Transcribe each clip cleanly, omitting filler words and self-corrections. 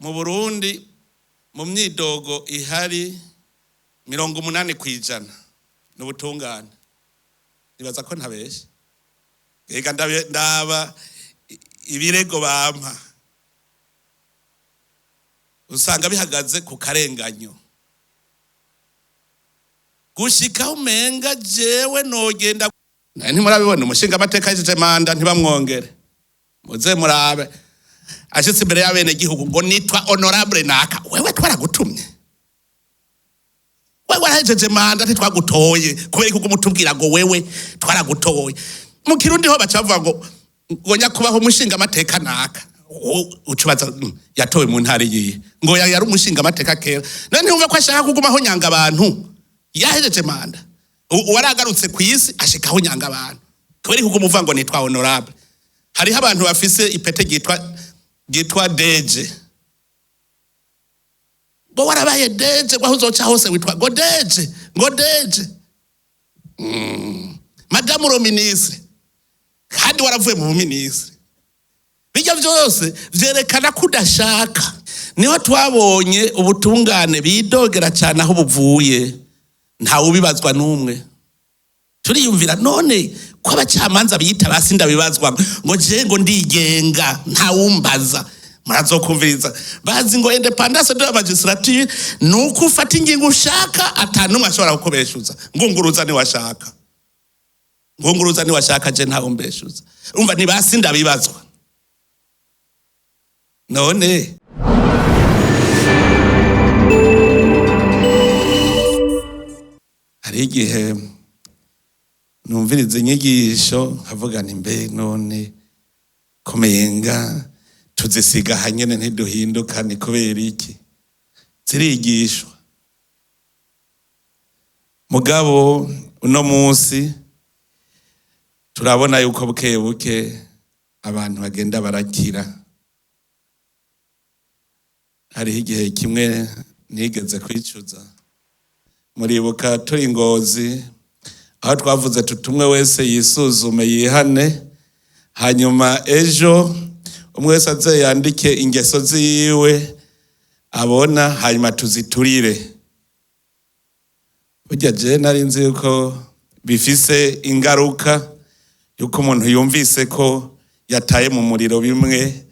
Mu Burundi, mu myidogo ihari, 80% ni ubutungane. Nibaza ko ntabeshe. Ega ndaba ibirego bampa, usanga bihagaze ku karenganyo, gushika umenga jewe nogenda. Ntimurabibona umushinga amateka yishije manda ntibamwongere? Muze murabe ashitse imbere y'abene gihugu ngo nitwa honorable naka. Wewe twaragutumye? Wewe warahejeje manda, ntitwagutoye. Kubera ko umutubwira ngo wewe twaragutoye? Mu Kirundi ho baca bavuga ngo nyakubaho umushinga amateka naka. Ucubaza yatowe mu ntara iyihe? Ngo yari umushinga amateka kera. None ntiwumva ko ashaka kugumaho nyanga abantu yahejeje manda? Uwaragarutse ku isi ashikaho nyanga abantu kubera ko umuvuga ngo nitwa honorable. Hariho abantu bafise ipete ryitwa DG, ngo warabaye DG, ngo aho uzoca hose witwa ngo DG, ngo DG, madamu le ministre, kandi waravuye mu buminisitiri. Bijya byose vyerekana ko udashaka. Niho twabonye ubutungane bidogera cyane, aho buvuye ntawe ubibazwa n'umwe. Turiyumvira none ko abacamanza biyita basi ndabibazwa, ngo je ngo ndigenga, ntawumbaza. Murazokumviriza bazi ngo indépendance de la magistrature ni uko ufata ingingo ushaka, atanumwe ashobora kukubeshuza. Ngunguruza niwashaka, ngunguruza niwashaka, je ntawumbeshuza. Umva, ni basi ndabibazwa none. Hari igihe numviriza inyigisho nkavuga nti: mbe none kumenga tuzisiga hanyene ntiduhinduka, ni kubera iki? Zirigishwa, mugabo uno munsi turabona yuko buke buke abantu bagenda barakira. Hariho igihe kimwe nigeze kwicuza. Muribuka turi Ngozi, aho twavuze tutumwe wese yisuzume, yihane, hanyuma ejo umwe wese aze yandike ingeso ziwe abona, hanyuma tuziturire. Burya je nari nzi yuko bifise ingaruka, yuko umuntu yumvise ko yataye mu muriro bimwe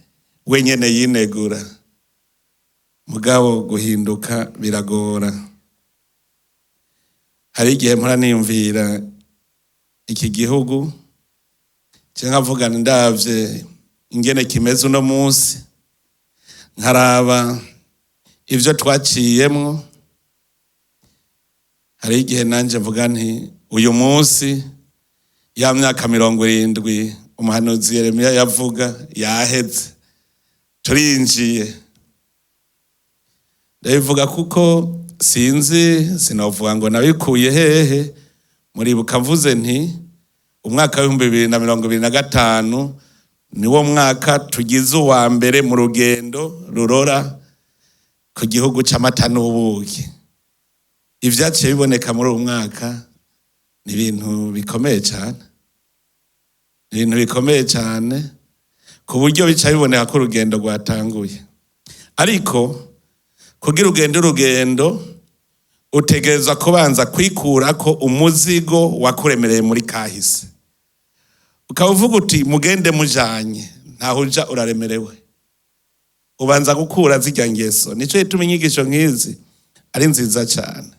wenyene yinegura. Mugabo guhinduka biragora. Hari igihe mpora niyumvira iki gihugu, nca nkavuga, ndavye ingene kimeze uno munsi, nkaraba ivyo twaciyemwo, hari igihe nanje mvuga nti: uyu munsi ya myaka 70 umuhanuzi Yeremiya yavuga yaheze, turinjiye. Ndabivuga kuko sinzi, sinovuga ngo nabikuye hehe. Muribuka mvuze nti umwaka w'2025 niwo mwaka tugize uwa mbere mu rugendo rurora ku gihugu c'amata n'ubuki. Ivyaciye biboneka muri uwo mwaka ni ibintu bikomeye cyane, ni ibintu bikomeye cyane, ku buryo bica biboneka ko urugendo rwatanguye. Ariko kugira ugende urugendo, utegerezwa kubanza kwikurako umuzigo wakuremereye muri kahise, ukaba uvuga uti: mugende mujanye, ntaho uja uraremerewe. Ubanza gukura zirya ngeso. Nico gituma inyigisho nk'izi ari nziza cyane.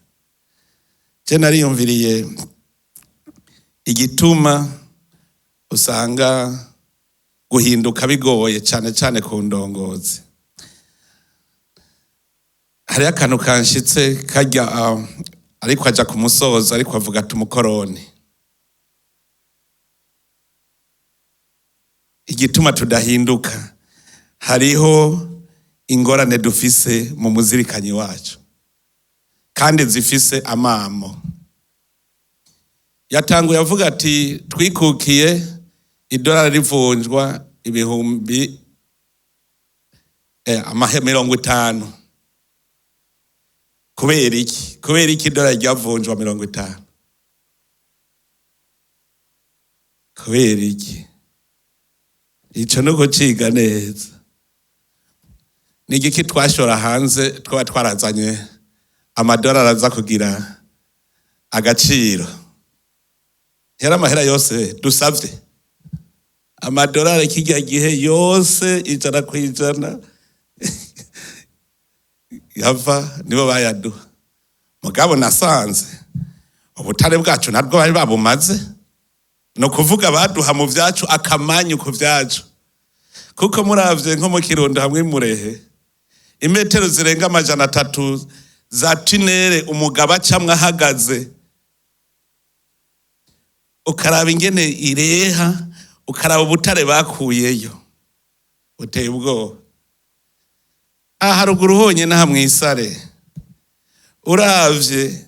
Je nariyumviriye igituma usanga guhinduka bigoye cyane cyane ku ndongozi. Hariho akantu kanshitse kajya ariko aja ku musozo, ariko avuga ati umukoroni. Igituma tudahinduka, hariho ingorane dufise mu muzirikanyi wacu kandi zifise amamo. Yatanguye avuga ati: twikukiye idolari rivunjwa ibihumbi 50. Kubera iki? Kubera iki idolari ryavunjwa 50? Kubera iki? Ico nuko ciga neza. Ni igiki twashora hanze twaba twarazanye amadolari aza kugira agaciro? Yari amahera yose dusavye, amadolari kijya gihe yose 100% yava nibo bayaduha. Mugabo nasanze ubutare bwacu nabwo bari babumaze, no kuvuga baduha mu vyacu akamanyu ku vyacu, kuko muravye nko mu Kirundo hamwe Murehe, imetero zirenga 300 za tunnel umugabo acamwe ahagaze, ukaraba ingene ireha, ukaraba ubutare bakuyeyo, buteye ubwoba. Aha haruguru honyine aha mw'isare, uravye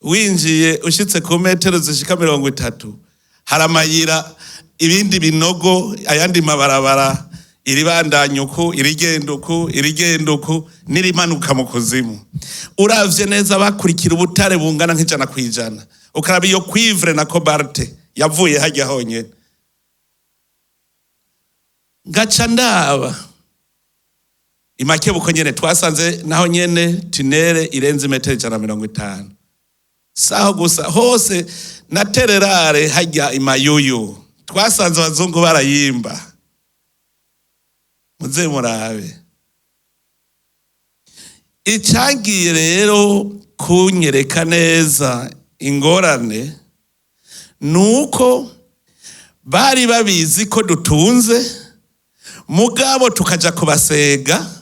winjiye ushitse ku metero zishika 30, hari amayira, ibindi binogo, ayandi mabarabara, iribandanya uku, irigenda uku, irigenda uku, n'irimanuka mu kuzimu. Uravye neza bakurikira ubutare bungana nk'100%, ukaraba iyo cuivre na cobalt yavuye hajya honyene. Ngaca ndaba imakebuko nyene, twasanze naho nyene tunnel irenze imetero 150. Saho gusa, hose na terres rares hajya imayuyu twasanze abazungu barayimba. Muze murabe. Icagiye rero kunyereka neza ingorane nuko bari babizi ko dutunze, mugabo tukaja kubasega,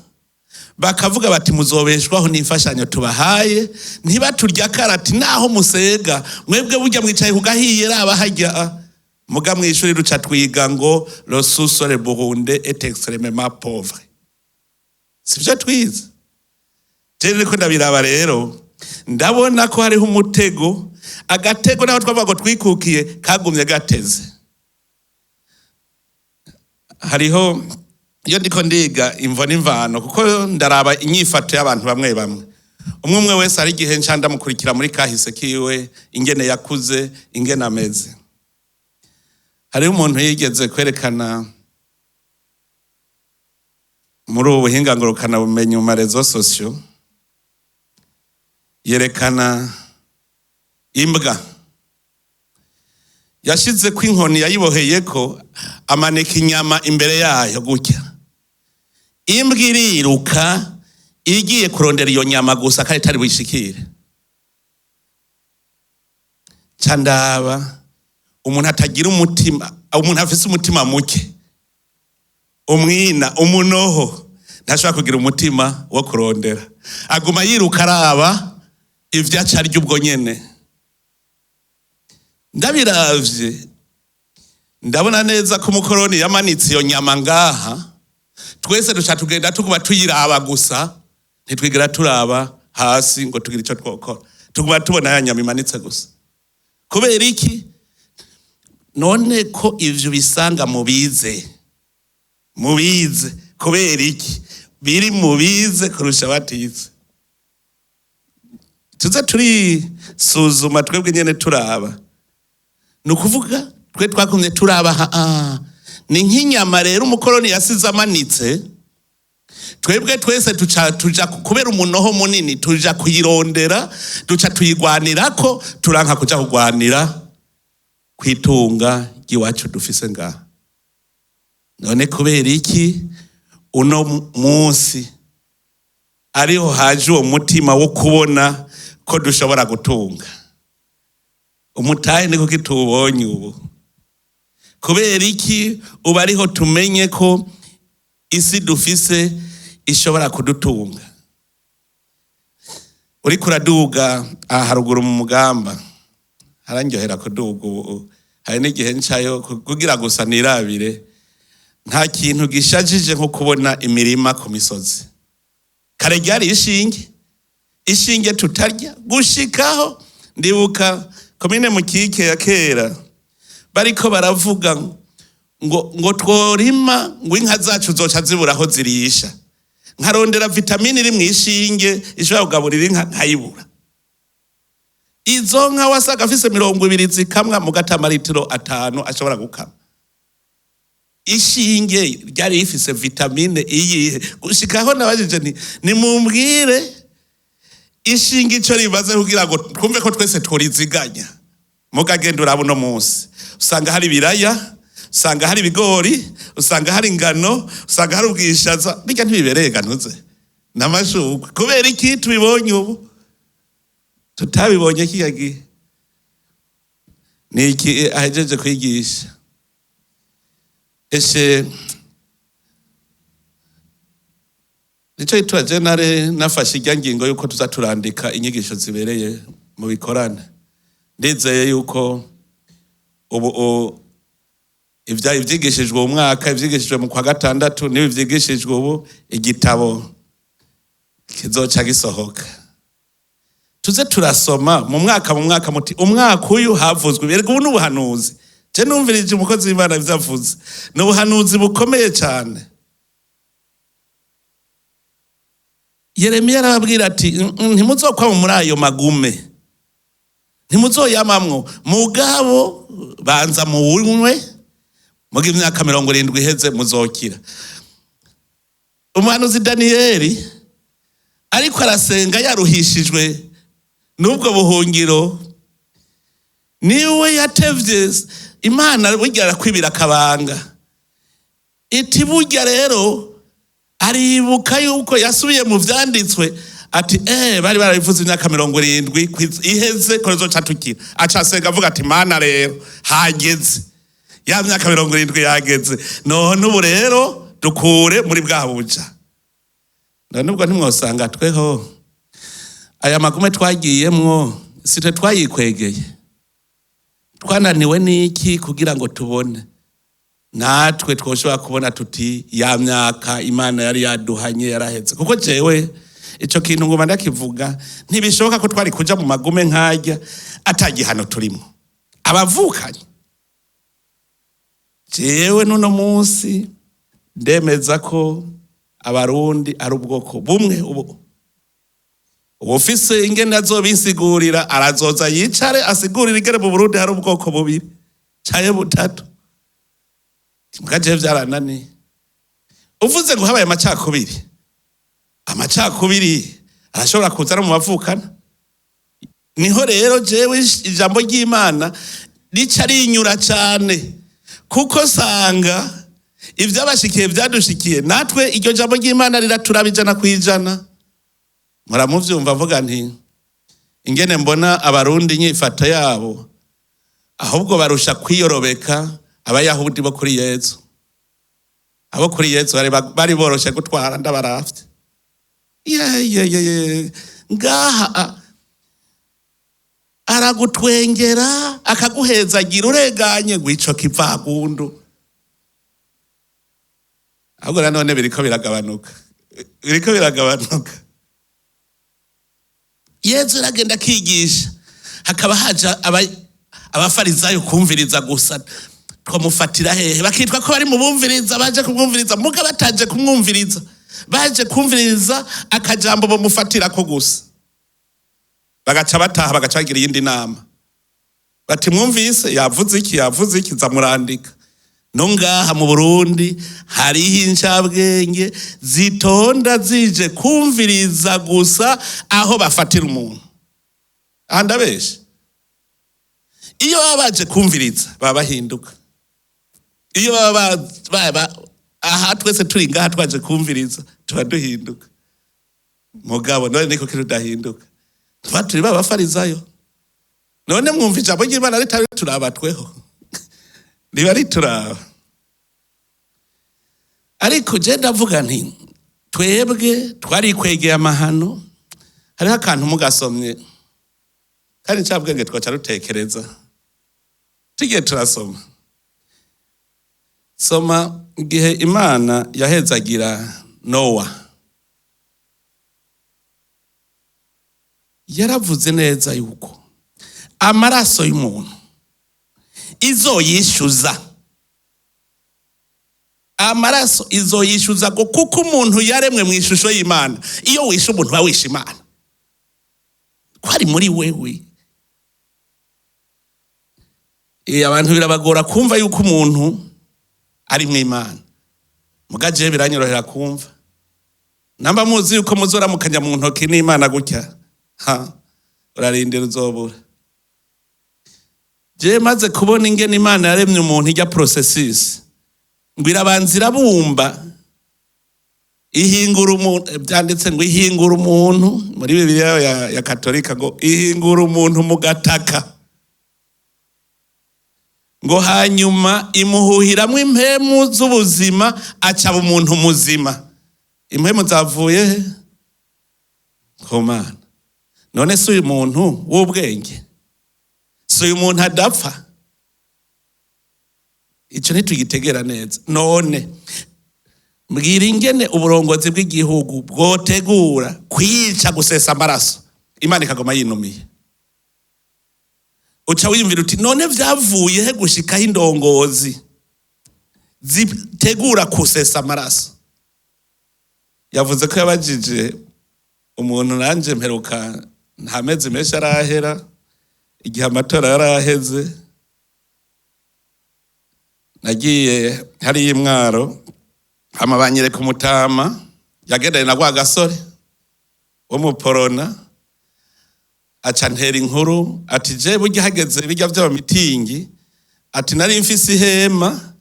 bakavuga bati muzobeshwaho n'imfashanyo tubahaye, ntibaturya karati naho musega mwebwe burya mwicaye ku gahiye raba hajya. Muga mw'ishuri ruca twiga ngo le sous-sol burundais est extrêmement pauvre. Sivyo twize? Je niko ndabiraba rero, ndabona ko hariho umutego, agatego naho twavuga ngo twikukiye kagumye gateze. Hariho iyo ndiko ndiga imvo n'imvano, kuko ndaraba inyifato y'abantu bamwe bamwe, umwe umwe wese hari igihe nca ndamukurikira muri kahise kiwe, ingene yakuze, ingene ameze. Hariho umuntu yigeze kwerekana muri ubu buhinga ngurukana bumenyi mu ma réseaux sociaux, yerekana imbwa yashize ko inkoni yayiboheyeko, amanika inyama imbere yayo gutya, imbwa iriruka igiye kurondera iyo nyama gusa kandi itari buyishikire. Ca ndaba umuntu atagira umutima, umuntu afise umutima muke, umwina, umunoho, ntashobora kugira umutima wo kurondera, aguma yiruka araba ivyo aca arya ubwo nyene. Ndabiravye ndabona neza ko umukoroni yamanitse iyo nyama ngaha, twese duca tugenda tuguma tuyiraba gusa, ntitwigera turaba hasi ngo tugire ico twokora, tuguma tubona ya nyama imanitse gusa. Kubera iki none ko ivyo bisanga mubize? Mubize kubera iki biri mubize kurusha batize? Tuze turisuzuma twebwe nyene turaba. Ni ukuvuga twe twakumye turaba ha, ni nk'inyama rero umukoroni yasize amanitse, twebwe twese tuca tuja kubera umunoho munini tuja kuyirondera, duca tuyigwanirako, turanka kuja kugwanira kwitunga ry'iwacu dufise ngaha. None kubera iki uno munsi ariho haje uwo mutima wo kubona ko dushobora gutunga umutahe? Niko kituwubonye ubu. Kubera iki ubu ariho tumenye ko isi dufise ishobora kudutunga? Uriko uraduga aha haruguru mu Mugamba, harandyohera kuduga ubu, hari n'igihe ncayo kugira gusa nirabire. Nta kintu gishajije nko kubona imirima ku misozi. Kare ryari ishinge, ishinge tutarya gushikaho. Ndibuka komine Mukike ya kera bariko baravuga ngo tworima ngo inka zacu zoca zibura aho zirisha. Nkarondera vitamine iri mw'ishinge ishobora kugaburira inka nkayibura. Izo nka wasaga afise 20 zikamwa mu gatamaritiro 5 ashobora gukama. Ishinge ryari rifise vitamine iyihe? Gushikaho nabajije nti nimumbwire ishinge ico rimaze kugira ngo twumve ko twese tworiziganya. Mugagenda uraba uno munsi, usanga hari ibiraya, usanga hari ibigori, usanga hari ingano, usanga hari ubwishaza. Bijya ntibibereye ganuze n'amashurwe. Kubera iki tubibonye ubu tutabibonye kiya gihe? Ni iki ahejeje kwigisha? Eshe nico gituma je nare nafashe irya ngingo yuko tuza turandika inyigisho zibereye mu bikorane. Ndizeye yuko ubu ivyigishijwe uwu mwaka, ivyigishijwe mu kwa gatandatu n'ibi vyigishijwe ubu, igitabo kizoca gisohoka. Tuze turasoma mu mwaka mu mwaka, muti umwaka uyu havuzwe ibi. Erega ubu ni ubuhanuzi. Je numvirije umukozi w'Imana ivyo avuze, ni ubuhanuzi bukomeye cane. Yeremiya arababwira ati ntimuzokwama muri ayo magume, ntimuzoyamamwo, mugabo banza muwunywe, muga imyaka 70 iheze muzokira. Umuhanuzi Daniyeli ariko arasenga yaruhishijwe n'ubwo buhungiro, niwe yatevye Imana burya arakwibira akabanga. Iti burya rero aribuka yuko yasubiye mu vyanditswe ati bari barabivuze imyaka 70 iheze ko rizoca tukira. Aca asenga avuga ati Mana rero hageze, ya myaka 70 yageze, none ubu rero dukure muri bwa buja. None ubwo ntimwosanga tweho aya magume twagiyemwo sitwe twayikwegeye, twananiwe n'iki kugira ngo tubone? Natwe twoshobora kubona tuti ya myaka Imana yari yaduhanye yaraheze. Kuko jewe ico kintu nguma ndakivuga, ntibishoboka ko twari kuja mu magume nk'arya atagihano turimo abavukanye. Jewe n'uno munsi ndemeza ko Abarundi ari ubwoko bumwe. Ubu uwufise ingene azobisigurira arazoza yicare asigurire ingene mu Burundi hari ubwoko bubiri canke butatu. Muga jewe vyarananiye. Uvuze ngo habaye amacakubiri, amacakubiri arashobora kuza no mu bavukana. Niho rero jewe ijambo ry'Imana rica rinyura cane, kuko sanga ivyabashikiye vyadushikiye natwe. Iryo jambo ry'Imana riraturaba 100%. Muramuvyumva avuga nti ingene mbona Abarundi inyifata yabo, ahubwo barusha kwiyorobeka Abayahudi bo kuri Yezu. Abo kuri Yezu bari boroshe gutwara, ndabaravye. Ye, ye, ye, ye. Ngaha aragutwengera akaguhezagira ureganye ngo ico kivagundu. Ahubwo nanone biriko biragabanuka, biriko biragabanuka. Yezu aragenda akigisha, hakaba haja abafarizayo kumviriza gusa. Twamufatira hehe? Bakitwa ko bari mu bumviriza, baje kumwumviriza, muga bataje kumwumviriza, baje kumviriza akajambo bamufatirako gusa. Bagaca bataha, bagaca bagira iyindi nama, bati mwumvise yavuze iki, yavuze iki, zamurandika. No ngaha mu Burundi hariho incabwenge zitonda zije kumviriza gusa aho bafatira umuntu. Aha ndabeshe, iyo baba baje kumviriza baba bahinduka. Iyo baba aha twese turi ngaha twaje kumviriza tuba duhinduka. Mugabo none niko kirudahinduka, tuba turi babafarizayo. None mwumva ijambo ry'Imana ritari turabatweho, riba rituraba. Ariko je ndavuga nti twebwe twarikwegeye amahano. Hariho akantu mugasomye kandi ncabwenge twaca rutekereza tugiye turasoma. Soma igihe Imana yahezagira Nowa, yaravuze neza yuko amaraso y'umuntu izoyishyuza, amaraso izoyishyuza, kuko umuntu yaremwe mu ishusho y'Imana. Iyo wishe umuntu uba wishe Imana, ko ari muri wewe. Abantu birabagora kumva yuko umuntu Ari mw'Imana. Muga jewe biranyorohera kumva. Namba muzi yuko muzoramukanya mu ntoki n'Imana gutya, ha, urarindira uzobura. Jewe maze kubona ingene Imana yaremye umuntu, ijya processus ngo irabanza irabumba, ihingura umuntu. Byanditse ngo ihingura umuntu muri Bibiliya ya Katolika, ngo ihingura umuntu mu gataka, ngo hanyuma imuhuhiramwo impemu z'ubuzima, acaba umuntu muzima. Impemu zavuye he? Ku Mana. None si uyu muntu w'ubwenge? Si uyu muntu adapfa? Ico ntitugitegera neza. None mbwira ingene uburongozi bw'igihugu bwotegura kwica, gusesa amaraso, Imana ikagoma yinumiye. Uca wiyumvira uti: none vyavuye he gushikaho indongozi zitegura kusesa amaraso? Yavuze ko yabajije umuntu, nanje mperuka nta mezi menshi arahera, igihe amatora yaraheze, nagiye hariya imwaro, hama banyereka umutama yagendanye na rwa gasore wo mu porona, aca ntera inkuru ati: je burya hageze bijya vy'abamitingi, ati nari mfise ihema,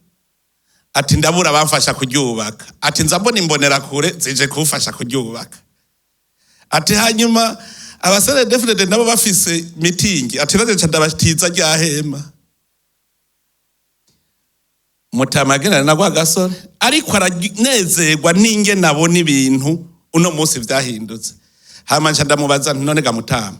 ati ndabura bamfasha kuryubaka, ati nza mbona imbonerakure zije kumfasha kuryubaka, ati hanyuma abasore defrede nabo bafise mitingi, ati naje nca ndabatiza rya hema. Mutama agendana na rwa gasore, ariko aranezerwa n'ingene abona ibintu uno munsi vyahindutse. Hama nca ndamubaza nti: none ga mutama,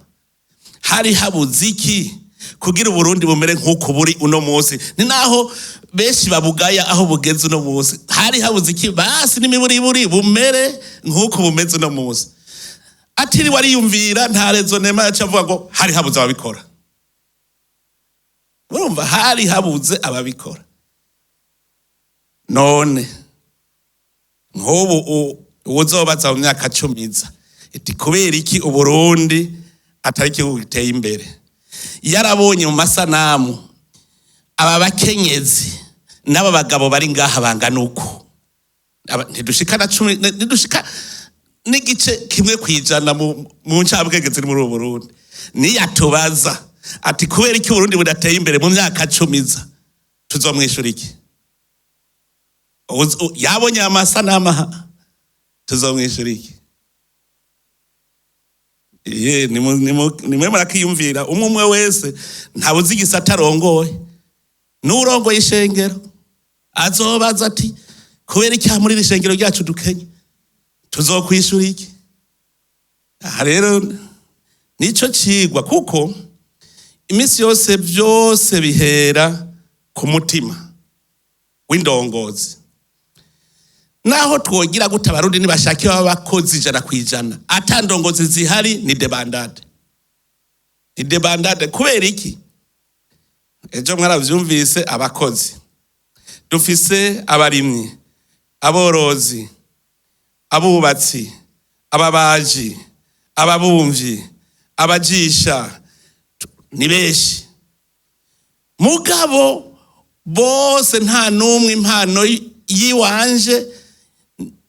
hari habuze iki kugira Uburundi bumere nk'uko buri uno munsi? Ni naho benshi babugaya aho bugeze uno munsi. Hari habuze iki basi n'imiburiburi bumere nk'uko bumeze uno munsi? Atiriwe ariyumvira, nta raisonnement, yaca avuga ngo hari habuze ababikora. Urumva, hari habuze ababikora. None nk'ubu uwuzobaza mu myaka 10 iza iti: kubera iki Uburundi atari igihugu giteye imbere? Yarabonye mu masanamu aba bakenyezi n'aba bagabo bari ngaha bangana uku. Ntidushika na 10, ntidushika n'igice 1% mu ncabwenge ziri muri ubu Burundi. Niyatubaza ati: kubera iki Uburundi budateye imbere mu myaka 10 iza, tuzomwishura iki? Yabonye amasanamu aha, tuzomwishura iki? Ye, nimwe murakiyumvira umwe umwe wese. Ntabuze igisata arongoye, n'urongoye ishengero azobaza ati: kubera iki muri iri shengero ryacu dukenye? Tuzokwishura iki? Aha rero nico cigwa, kuko iminsi yose byose bihera ku mutima w'indongozi. Naho twogira gute, Abarundi nibashaka baba bakozi 100%, ata ndongozi zihari ni débandade, ni débandade. Kubera iki? Ejo mwaravyumvise, abakozi dufise: abarimyi, aborozi, abubatsi, ababaji, ababumvyi, abajisha, ni benshi. Mugabo bose nta n'umwe impano yiwanje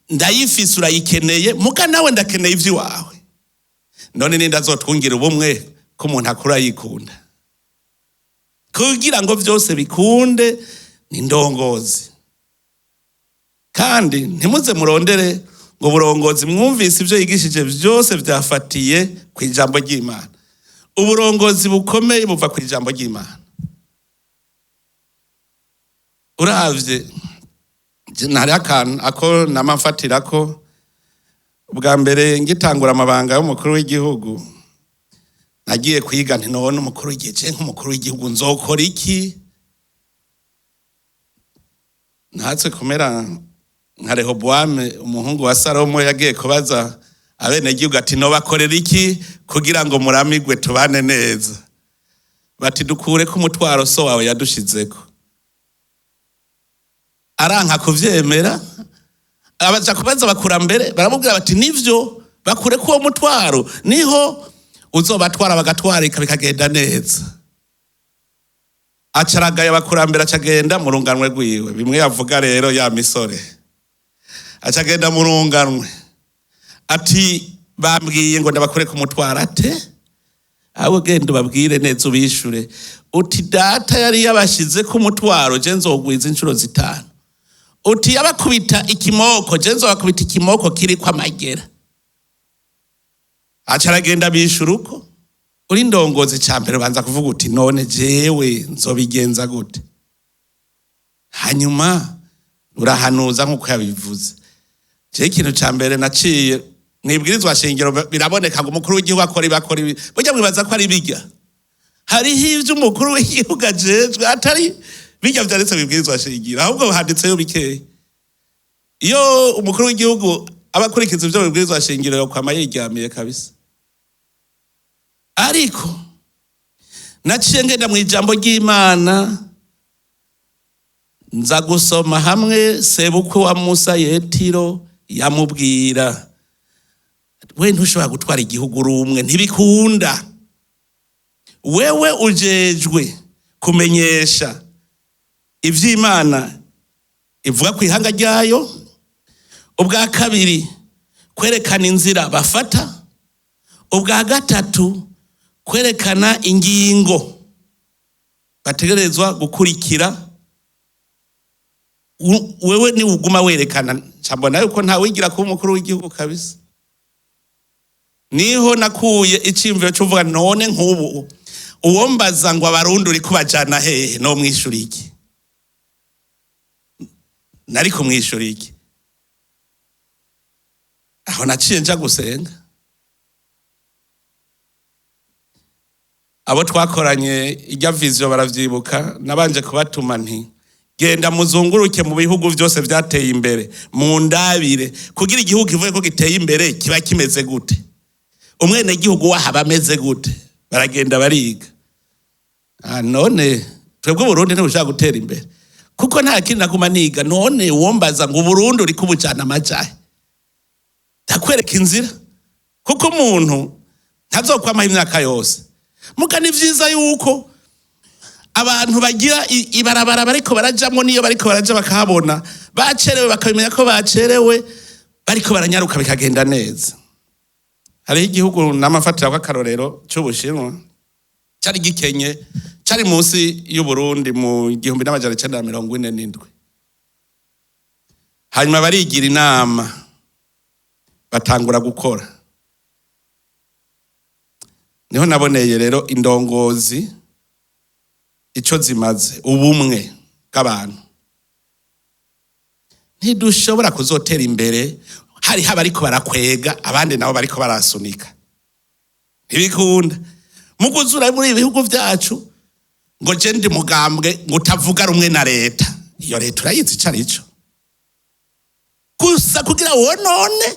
ndayifise, urayikeneye, muga nawe ndakeneye ivy'iwawe. None ninde azotwungira ubumwe ko umuntu akura yikunda? Kugira ngo vyose bikunde ni ndongozi. Kandi ntimuze murondere ngo uburongozi, mwumvise ibyo yigishije byose byafatiye ku ijambo ry'Imana. Uburongozi bukomeye buva ku ijambo ry'Imana. Uravye ntari akantu ako namamfatira ko bwa mbere ngitangura amabanga y'umukuru w'igihugu, nagiye kwiga nti: none umukuru w'igihugu, je nk'umukuru w'igihugu nzokora iki? Ntatse kumera nka Rehobowamu umuhungu wa Salomo, yagiye kubaza abenegihugu ati: nobakorera iki kugira ngo muramigwe, tubane neza? Bati: dukure ko umutwaro so wawe yadushizeko. Aranka kuvyemera, abaja kubaza abakurambere, baramubwira bati: nivyo, bakure ko uwo mutwaro niho uzobatwara bagatwarika bikagenda neza. Acaragaye abakurambere, acagenda mu runganwe rwiwe. Bimwe yavuga rero ya misore, acagenda mu runganwe, ati: "Bambwiye ngo ndabakure ku mutwaro." Ate: "Ahubwo genda ubabwire neza, ubishure uti: 'Data yari yabashize ku mutwaro, je nzogwiza inshuro 5.' Uti: 'Yabakubita ikimoko, je nzobakubita ikimoko kiriko amagera.'" Aca aragenda bishura uko. Uri ndongozi, ca mbere ubanza kuvuga uti: "None jewe nzobigenza gute?" Hanyuma urahanuza nk'uko yabivuze. Jewe ikintu ca mbere naciye mwibwirizwa shingiro, biraboneka ngo umukuru w'igihugu akora ibi, akora ibi. Burya mwibaza ko ari bijya, hariho ivyo umukuru w'igihugu ajejwe atari bijya vyanditse mwibwirizwa shingiro, ahubwo handitseyo bikeya. Iyo umukuru w'igihugu aba akurikiza ivyo mwibwirizwa shingiro, yokwama yiryamiye kabisa. Ariko naciye ngenda mu ijambo ry'Imana, nza gusoma hamwe sebukwe wa Musa Yetiro yamubwira: "We ntushobora gutwara igihugu uri umwe, ntibikunda. Wewe ujejwe kumenyesha ivy'Imana ivuga ku ihanga ryayo, ubwa kabiri kwerekana inzira bafata, ubwa gatatu kwerekana ingingo bategerezwa gukurikira. Wewe ni uguma werekana." Mbona yuko ntawigira kuba umukuru w'igihugu kabisa. Niho nakuye iciyumviro c'uvuga: none nk'ubu uwo mbaza ngo: "Abarundi uri kubajana hehe?" No mwishura iki? Nari kumwishura iki? Aho naciye nja gusenga. Abo twakoranye ijya vision baravyibuka, nabanje kubatuma nti: "Genda muzunguruke mu bihugu byose byateye imbere, mundabire kugira igihugu kivuge ko giteye imbere kiba kimeze gute, umwenegihugu wahaba ameze gute." Baragenda bariga. None twebwe Uburundi ntibushaka gutera imbere kuko nta kindi naguma niga. None wombaza ngo: "Uburundi uri kubujana amajahe?" Ndakwereka inzira, kuko umuntu ntazokwamaho imyaka yose. Muga ni vyiza yuko abantu bagira ibarabara bariko barajamwo, niyo bariko baraja bakahabona bacerewe, bakabimenya ko bacerewe, bariko baranyaruka bikagenda neza. Hariho igihugu n'amafatira kw'akarorero c'Ubushinwa, cari gikenye, cari munsi y'Uburundi mu 1947. Hanyuma barigira inama, batangura gukora. Niho naboneye rero indongozi ico zimaze, ubumwe bw'abantu. Ntidushobora kuzotera imbere hariho abariko barakwega, abandi nabo bariko barasunika, ntibikunda. Muguzura muri ibi bihugu vyacu ngo: "Je ndi mugambwe ngo utavuga rumwe na leta." Iyo leta urayizi ico arico? Gusa kugira wonone,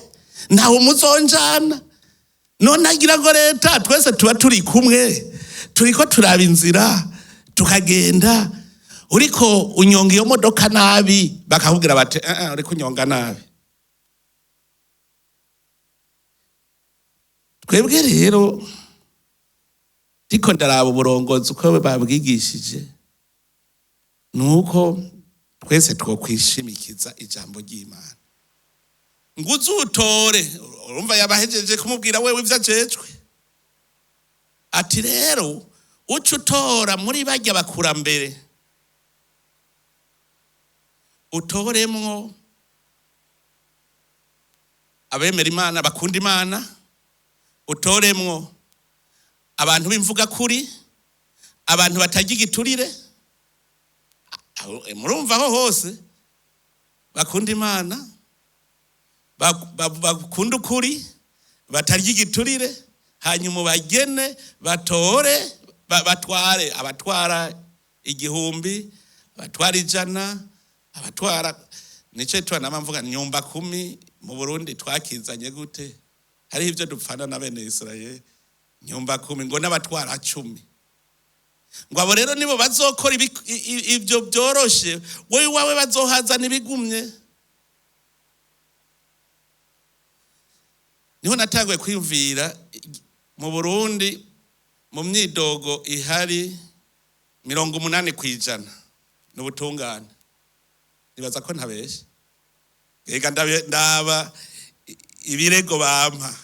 ntawe muzonjana. None agira ngo leta twese tuba turi kumwe, turiko turaba inzira tukagenda. Uriko unyonga iyo modoka nabi, bakakubwira bati: "Eh, eh, uriko unyonga nabi." Twebwe rero ndiko ndaraba uburongozi uko babwigishije, nuko twese twokwishimikiza ijambo ry'Imana ngo uzutore. Urumva yabahejeje kumubwira wewe ivyo ajejwe, ati: "Rero uca utora muri barya bakurambere, utoremwo abemera Imana, bakunda Imana, utoremwo abantu b'imvuga kuri, abantu batarya igiturire." Murumva aho hose: bakunda Imana, bakunda ukuri, batarya igiturire. Hanyuma bagene batore, batware, abatwara 1000, abatwara 100, abatwara. Nico twanama mvuga nyumba kumi mu Burundi twakizanye gute? Hariho ivyo dupfana na bene Israel. Nyumba kumi ngo n'abatwara 10, ngo abo rero nibo bazokora ivyo byoroshe, wowe iwawe bazohazana ibigumye. Niho natanguye kwiyumvira mu Burundi, mu myidogo ihari. 80% ni ubutungane. Nibaza ko ntabeshe. Ega ndaba ibirego bampa,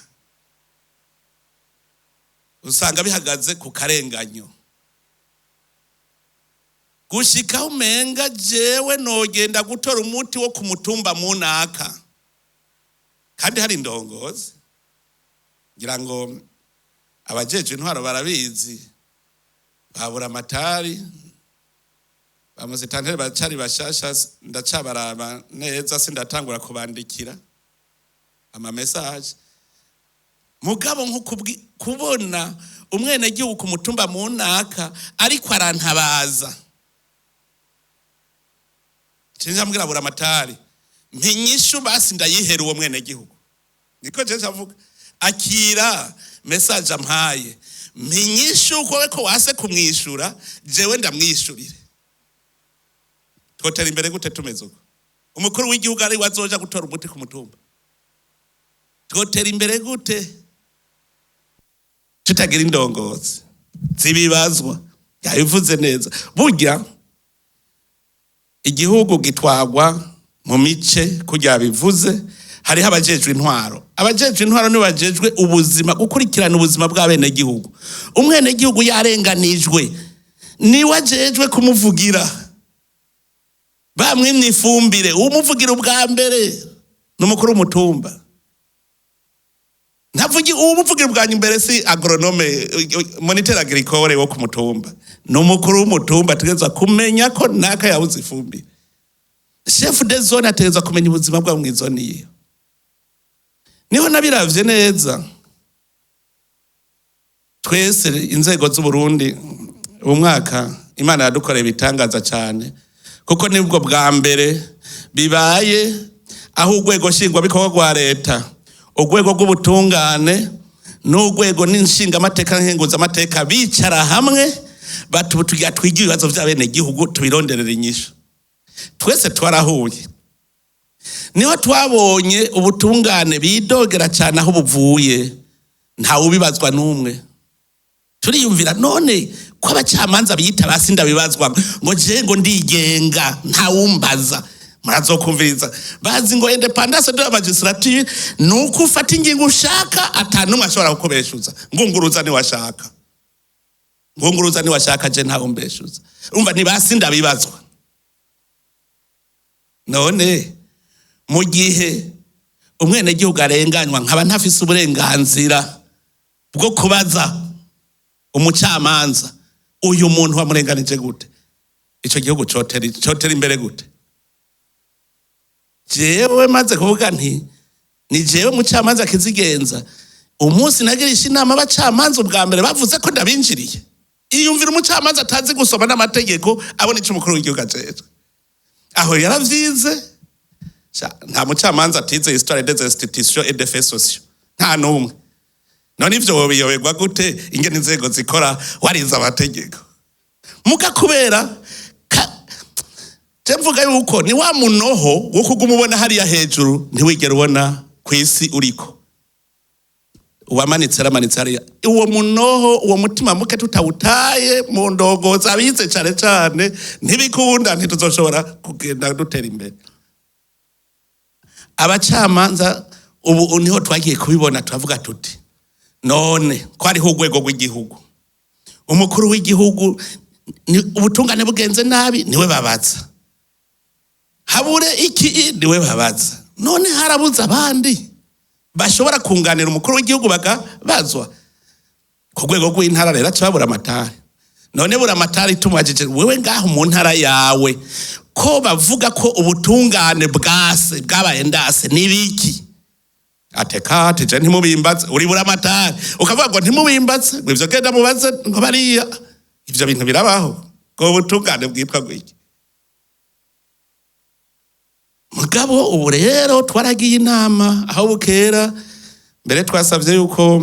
usanga bihagaze ku karenganyo, gushika umenga jewe nogenda gutora umuti wo ku mutumba munaka kandi hari indongozi. Ngira ngo abajejwe intwaro barabizi, babura amatari bamusitanteri bacari bashasha, ndacabaraba neza, sindatangura kubandikira ama message. Mugabo nko kubona umwenegihugu ku mutumba munaka ariko arantabaza, cinja mbwira bura amatari mpinyishu, basi ndayihera uwo mwenegihugu. Niko je avuga, akira message ampaye, mpinyishu ko ko wase kumwishura, jewe ndamwishurire. Twotera imbere gute tumeze uko? Umukuru w'igihugu ari wazoja gutora umuti ku mutumba. Twotera imbere gute tutagira indongozi zibibazwa? Yabivuze neza, burya igihugu gitwagwa mu mice. Kurya bivuze, hariho abajejwe intwaro. Abajejwe intwaro nibo bajejwe ubuzima, gukurikirana ubuzima bw'abenegihugu. Umwenegihugu yarenganijwe, niwe ajejwe kumuvugira. Bamwimye ifumbire, umuvugira ubwa mbere ni umukuru w'umutumba. Ntavugi umuvugira ubwa mbere si agronome, moniteur agricole wo ku mutumba, ni umukuru w'umutumba. Ategerezwa kumenya ko naka yabuze ifumbire. Chef de zone ategerezwa kumenya ubuzima bwabo mw'izone yiwe. Niho nabiravye neza, twese inzego z'Uburundi, ubu mwaka Imana yadukoreye ibitangaza cyane, kuko nibwo bwa mbere bibaye aho urwego nshingwabikorwa rwa leta, urwego rw'ubutungane n'urwego n'inshingamateka nkenguzamateka bicara hamwe bati tugira twige ibibazo by'abenegihugu, tubironderere inyishu. Twese twarahuye, niho twabonye ubutungane bidogera cyane aho buvuye, ntawe ubibazwa n'umwe. Turiyumvira, none ko abacamanza biyita basi ndabibazwa, ngo je ngo ndigenga, ntawumbaza. Murazokumviriza bazi ngo indépendance de la magistrature ni uko ufata ingingo ushaka, atanumwe ashobora kukubeshuza. Ngunguruza niwashaka, ngunguruza niwashaka, je ntawumbeshuza. Umva, ni basi ndabibazwa. None mu gihe umwenegihugu arenganywa, nkaba ntafise uburenganzira bwo kubaza umucamanza uyu muntu wamurenganije gute, ico gihugu cotera imbere gute? Jewe maze kuvuga nti ni jewe mucamanza kizigenza, umunsi nagirisha inama abacamanza ubwa mbere bavuze ko ndabinjiriye. Iyumvira umucamanza atazi gusoma n'amategeko, abona ico umukuru w'igihugu ajejwe. Aho yaravyize. Nta mucamanza atize histoire des institutions et des faits sociaux, nta n'umwe. None ivyo wobiyoberwa gute, ingene inzego zikora, warize amategeko? Muga kubera je mvuga yuko ni wa munoho wo kuguma ubona hariya hejuru, ntiwigera ubona ku isi uriko. Uwamanitse aramanitse hariya. Uwo munoho, uwo mutima muke tutawutaye mu ndongozi, abize cane cane, ntibikunda, ntituzoshobora kugenda dutera imbere. Abacamanza ubu niho twagiye kubibona, turavuga tuti none ko hariho urwego rw'igihugu, umukuru w'igihugu ubutungane bugenze nabi niwe babaza, habure iki niwe babaza, none harabuze abandi bashobora kunganira umukuru w'igihugu bakabazwa ku rwego rw'intara? Rero aca babura amatari. None bura amatari, tumubajije, wewe ngaho mu ntara yawe ko bavuga ko ubutungane bwase bwabaye ndase, nibiki? Ateka ati je ntimubimbaze. Uri bura amatari ukavuga ngo ntimubimbaze, ngo ivyo genda mubaze ngo bariya. Ivyo bintu birabaho ngo ubutungane bwitwa gwiki? Mugabo ubu rero twaragiye inama aho bukera. Mbere twasabye yuko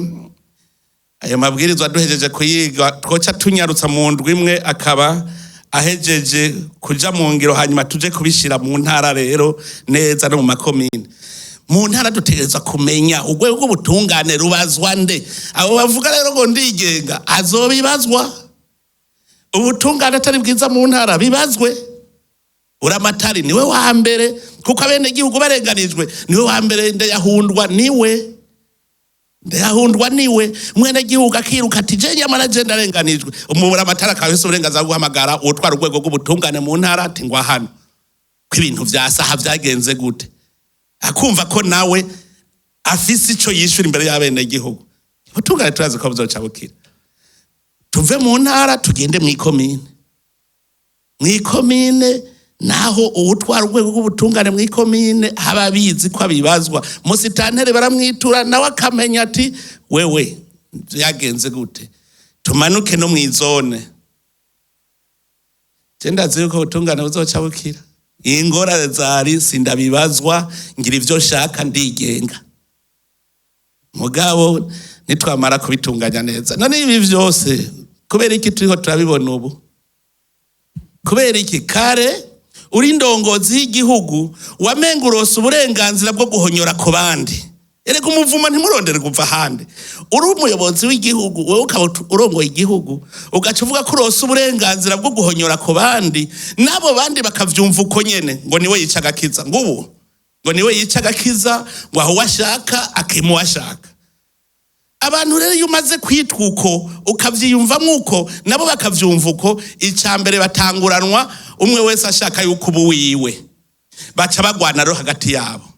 ayo mabwirizwa duhejeje kuyiga twoca tunyarutsa mu ndwi imwe akaba ahejeje kuja mu ngiro, hanyuma tuje kubishira mu ntara rero neza no mu makomine. Mu ntara dutegerezwa kumenya urwego rw'ubutungane rubazwa nde. Abo bavuga rero ngo ndigenga azobibazwa. Ubutungane atari bwiza mu ntara bibazwe. Buramatari niwe wa mbere, kuko abenegihugu barenganijwe niwe wa mbere. Ndayahundwa niwe, ndayahundwa niwe. Mwenegihugu akiruka ati je nyamara je ndarenganijwe. Umuburamatari akaba afise uburenganzira bwo guhamagara uwutwara urwego rw'ubutungane mu ntara ati ngwa hano ko ibintu vya saha vyagenze gute, akumva ko nawe afise ico yishura imbere y'abenegihugu. Ubutungane turazi ko buzoca bukira. Tuve mu ntara tugende mw'ikomine. Mw'ikomine naho uwutwara urwego rw'ubutungane mw'ikomine aba abizi ko abibazwa. Musitantere baramwitura, nawe akamenya ati wewe byagenze gute. Tumanuke no mw'izone. Je ndazi yuko ubutungane buzoca bukira. Ingorane zari sindabibazwa, ngira ivyo nshaka, ndigenga. Mugabo nitwamara kubitunganya neza, none ibi vyose kubera iki turiho turabibona ubu? Kubera iki? Kare uri indongozi y'igihugu wamenga urose uburenganzira bwo guhonyora ku bandi. Erega umuvuma ntimurondere kuva ahandi. Uri umuyobozi w'igihugu, wowe ukaba urongoye igihugu, ugaca uvuga ko urose uburenganzira bwo guhonyora ku bandi, n'abo bandi bakavyumva uko nyene, ngo niwe yica agakiza, ngo ubu ngo niwe yica agakiza, ngo aho uwashaka akimuwashaka. Abantu rero iyo umaze kwitwa uko, ukavyiyumvamwo uko, nabo bakavyumva uko, ica mbere batanguranwa umwe wese ashaka yuko ubu wiwe, baca bagwana rero hagati yabo.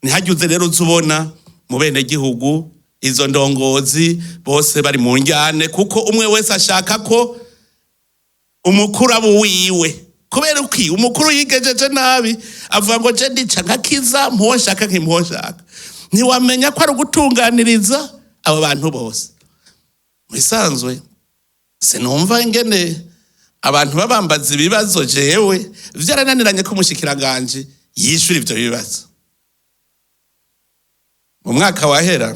Ntihageze rero uza ubona mu benegihugu izo ndongozi bose bari mu njyane, kuko umwe wese ashaka ko umukuru aba uwiwe. Kubera uki umukuru yigejeje nabi, avuga ngo je ndica nkakiza, mpuwo nshaka nkimpuwo nshaka. Ntiwamenya ko ari ugutunganiriza abo bantu bose. Mu bisanzwe sinumva ingene abantu babambaza ibibazo. Jewe vyarananiranye ko umushikiranganji yishura ivyo bibazo. Mu mwaka wahera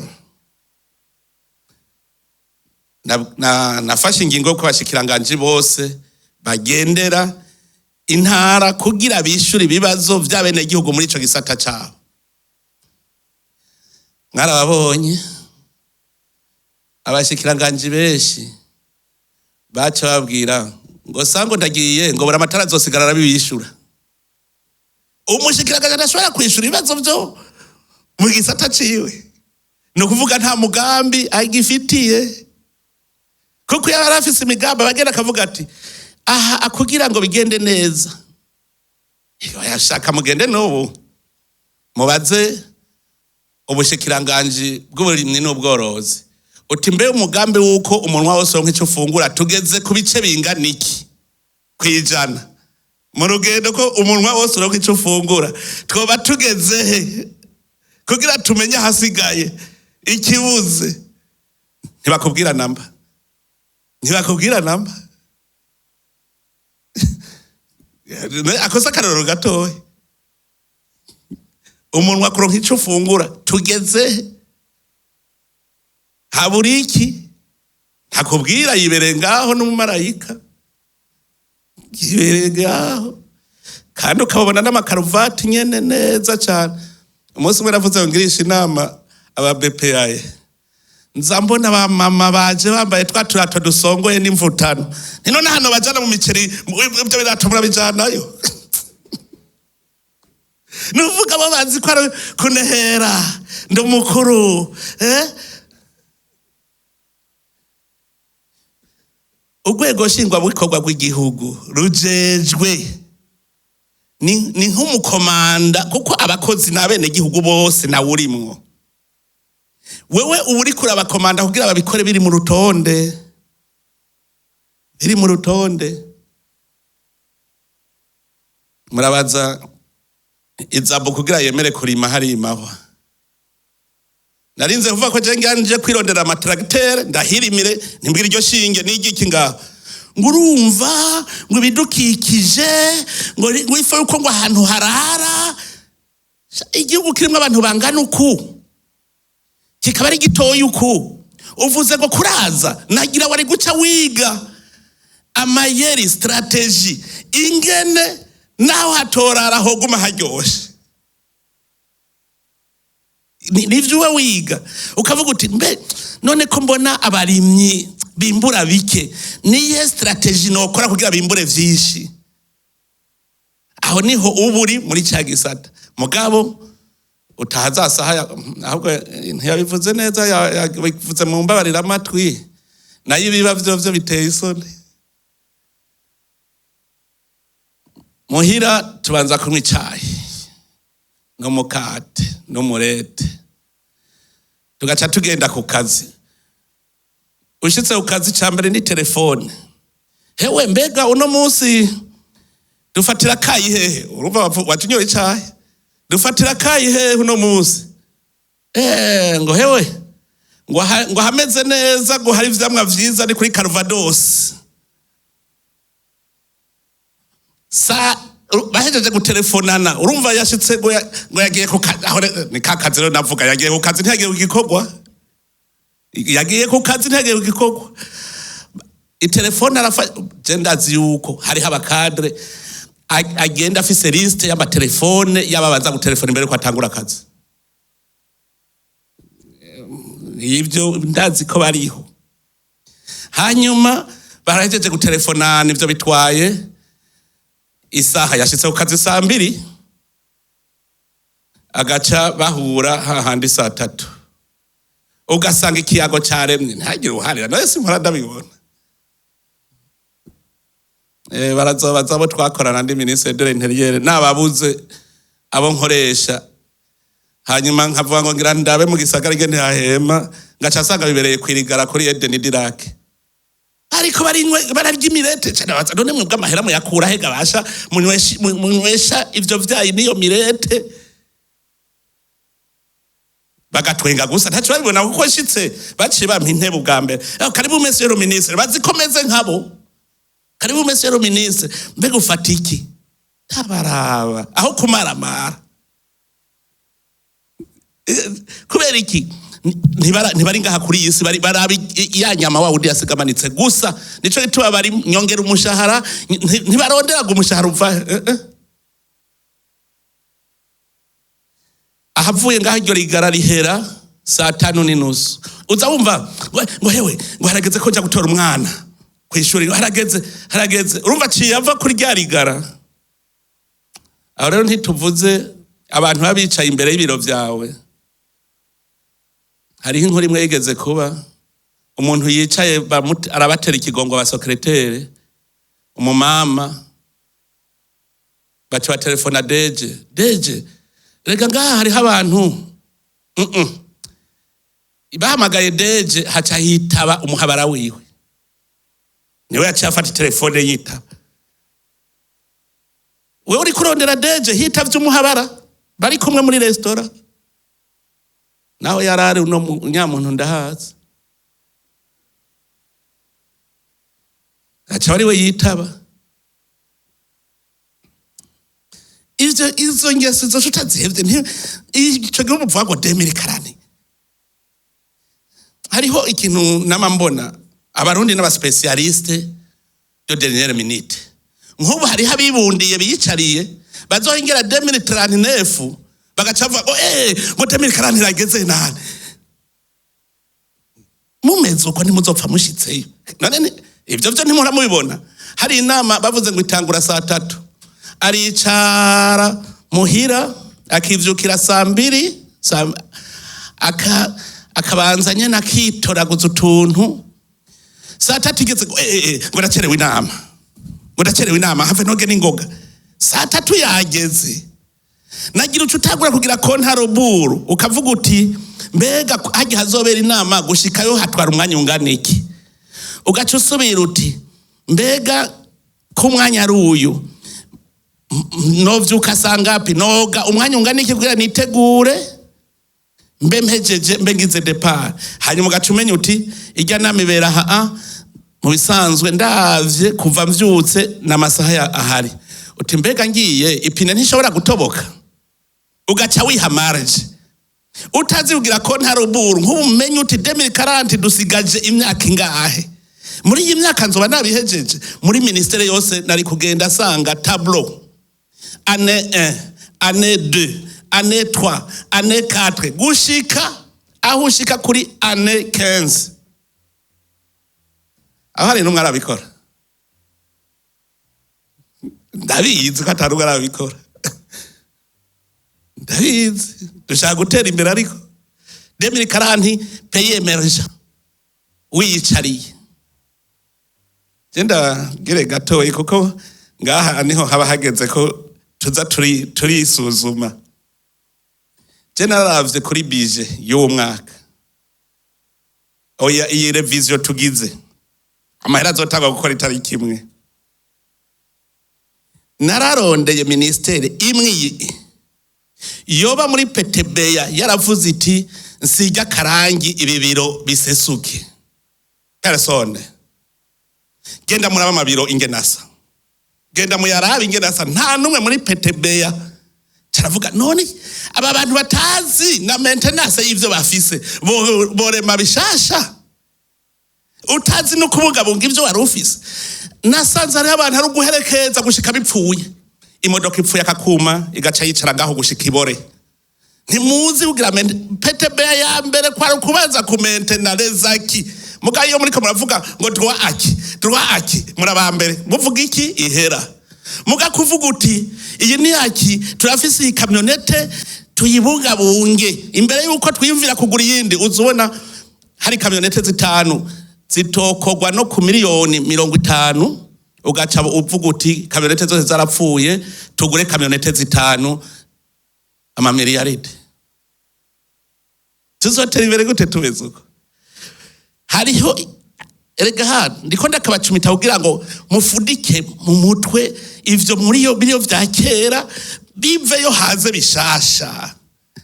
nafashe ingingo yo ko abashikiranganji bose bagendera intara kugira bishure ibibazo vy'abenegihugu muri ico gisata cabo. Mwarababonye abashikiranganji benshi baca babwira ngo sango ndagiye, ngo buramatari azosigara arabibishura. Umushikiranganji adashobora kwishura ibibazo vyo mu gisata ciwe, ni ukuvuga nta mugambi agifitiye, kuko iyo yari afise imigambi abagenda akavuga ati aha akugira ngo bigende neza. Yashaka mugende n'ubu mubaze ubushikiranganji bw'uburimyi n'ubworozi uti mbe umugambi w'uko umunwa wose wonka icyo ufungura tugeze ku bice bingana iki kwijana mu rugendo ko umunwa wose uronka icyo ufungura, twoba tugeze he kugira tumenye ahasigaye ikibuze? Ntibakubwira namba, ntibakubwira namba. Akoze akarorero gatoya, umunwa kuronka icyo ufungura tugeze he, habura iki? Ntakubwira, yibereye ngaho n'umumarayika, yibereye ngaho, kandi ukababona n'amakaruvati nyene neza cyane. Umunsi umwe navuze ngo ngirishe inama aba BPA, nza mbona ba mama baje bambaye twa turato dusongoye n'imvutano. Ni none hano bajana mu miceri, ibyo birato murabijanayo? Nuvuga bo bazi ko ari kunehera, ndi umukuru. Urwego nshingwabikorwa rw'igihugu rujejwe ni nk'umukomanda, kuko abakozi n'abenegihugu bose nawe urimwo. Wewe uba uriko urabakomanda kugira babikore biri mu rutonde, biri mu rutonde. Murabaza izabo kugira yemere kurima hari imahwa. Narinze kuvuga ko je nje kwirondera amatracteur ndahirimire, ntimbwira iryo shinge n'igiki ngaho, ngo urumva ngo ibidukikije, ngo ife yuko ngo ahantu harara. Igihugu kirimo abantu bangana uku kikaba ari gitoya uku, uvuze ngo kuraza nagira wari guca wiga amayeri strategy ingene naho hatorara hoguma haryoshe. Nivyo uba wiga ukavuga uti mbe none ko mbona abarimyi Bimbura bike, niyihe stratégie nokora kugira bimbure vyinshi? Aho niho uba uri muri cya gisata. Mugabo utaha za saha ahubwo ntiyabivuze neza, yabivuze mu mbabarira amatwi, nayo ibiba vyo biteye isoni. Muhira tubanza kunywa icayi n'umukate n'umurete, tugaca tugenda ku kazi. Ushitse ku kazi, ca mbere ni telefone: "Hewe, mbega uno munsi dufatira kayi hehe?" Urumva waje unyoye icayi: "Dufatira kayi hehe uno munsi?" Ngo hewe, ngo hameze neza, ngo hari ivyamwa vyiza, ni kuri Calvados. Sa bahejeje gutelefonana, urumva yashitse ngo yagiye ku kazi. Aho ni ka kazi rero navuga, yagiye ku kazi, ntiyagiye ku gikorwa. Yagiye ku kazi, ntiyagiye ku gikorwa. Itelefone arafa. Je ndazi yuko hariho aba cadres agenda afise liste y'amatelefone y'ababanza gutelefona imbere yuko atangura akazi. Ivyo ndazi ko bariho. Hanyuma barahejeje gutelefonana, ivyo bitwaye isaha, yashitse ku kazi saa 2, agaca bahura hahandi saa 3, ugasanga ikiyago caremye, ntagire uharira. Nawe simpora ndabibona. Barazobaza abo twakorana, ndi ministre de l'Intérieur, nababuze abo nkoresha. Hanyuma nkavuga ngo ngira ndabe mu gisagara ingene hahema, ngaca nsanga bibereye kwirigara kuri Eden du Lac, ariko barinywe, bararya imirete cane. Baza: "None mwebwe amahera muyakura he gabasha munywesha ivyo vyayi n'iyo mirete?" Bagatwenga gusa, ntaco babibona, kuko nshitse baciye bampa intebe ubwa mbere: "Karibu, monsieur le ministre." Bazi ko meze nkabo: "Karibu, monsieur le ministre, mbega ufata iki?" Tabaraba aho kumaramara. Kubera iki? Ntibari ngaha kuri iyi si, bari baraba ya nyama wa wundi yasiga amanitse gusa. Nico gituma bari nyongera umushahara, ntibaronderaga umushahara uva Ahavuye ngaho, iryo rigara rihera saa 5:30, uza wumva ngo hewe, ngo harageze ko nja gutora umwana kw'ishuri, ngo harageze, harageze. Urumva aciye ava kuri rya rigara. Aho rero ntituvuze abantu baba bicaye imbere y'ibiro vyawe. Hariho inkuru imwe yigeze kuba, umuntu yicaye arabatera ikigongo aba secrétaires, umumama baca batelefona DG: "DG, rega ngaha hariho abantu." Bahamagaye DG, haca hitaba umuhabara wiwe, niwe yaciye afata telefone yitaba. Wewe uri kurondera DG, hitavye umuhabara bari kumwe muri resitora. Naho yarari uno nyamuntu ndahazi, aca ari we yitaba. Ivyo, izo ngeso izo utazihevye, ico gihe umuvuga ngo 2040. Hariho ikintu nama mbona, Abarundi n'aba spécialistes de dernière minute. Nk'ubu hariho abibundiye biyicariye bazohengera 2039, bagaca bavuga ngo ngo 2040 irageze nane. Mumeze uko ntimuzopfa mushitseyo. None ivyo vyo ntimuhora mubibona? Hari inama bavuze ngo itangura saa 3, aricara muhira akivyukira saa 2, akabanza nyene akitoraguza utuntu. Saa 3 igeze ngo ngo ndacerewe inama, ngo ndacerewe inama, have noge n'ingoga. Saa 3 yageze, nagira uca utangura kugira compte à rebours, ukavuga uti: "Mbega harya hazobera inama, gushikayo hatwara umwanya ungana iki?" Ugaca usubira uti: "Mbega ko umwanya ari uyu, novyuka sangapi, noga umwanya ungana iki kugira nitegure, mbe mpejeje, mbe ngize départ?" Hanyuma ugaca umenya uti: "Irya nama ibera aha, mu bisanzwe ndavye kuva mvyutse n'amasaha ahari." Uti: "Mbega ngiye, ipine ntishobora gutoboka?" Ugaca wiha marge, utazi kugira compte à rebours. Nk'ubu umenye uti: "2040 dusigaje imyaka ingahe? Muri iyi myaka nzoba nabihejeje?" Muri ministère yose nari kugenda asanga tableau: année 1, année 2, année 3, année 4, gushika aho ushika kuri année 15. Aho hari n'umwe arabikora? Ndabizi ko atari umwe arabikora. Ndabizi, dushaka gutera imbere, ariko 2040, pays émergent, wiyicariye. Genda gire gatoyi, kuko ngaha niho haba hageze ko tuza turisuzuma. Je nararavye kuri budget y'uwo mwaka, oya, iyi révision tugize, amahera azotangwa gukora itariki imwe. Nararondeye ministère imwe iyi yoba muri PTBA yaravuze iti: "Nsijya akarangi, ibi biro bisesuke." Personne. Genda muraba amabiro ingene asa, genda muyarabe ingene asa. Nta n'umwe muri PTBA. Caravuga: none aba bantu batazi na maintenance y'ivyo bafise, borema bishasha? Utazi no kubungabunga ivyo wari ufise. Nasanze hariho abantu ari uguherekeza gushika bipfuye. Imodoka ipfuye, akakuma, igaca yicara ngaho gushika ibore. Ntimuzi kugira PTBA ya mbere kwari ukubanza kumentena les acquis. Muga iyo muriko muravuga ngo droit acquis, droit acquis, muraba mbere muvuga iki ihera. Muga kuvuga uti: "Iyi ni acquis, turafise iyi camionnette, tuyibungabunge imbere yuko twiyumvira kugura iyindi." Uzubona hari camionnette zitanu zitokogwa no ku miliyoni 50, ugaca uvuga uti: "Camionnette zose zarapfuye, tugure camionnette zitanu amamiliyaride." Tuzotera imbere gute tumeze uko? Hariho, erega hano ndiko ndakabacumita kugira ngo mufudike mu mutwe ivyo muri yo biriyo vya kera, biveyo haze bishasha.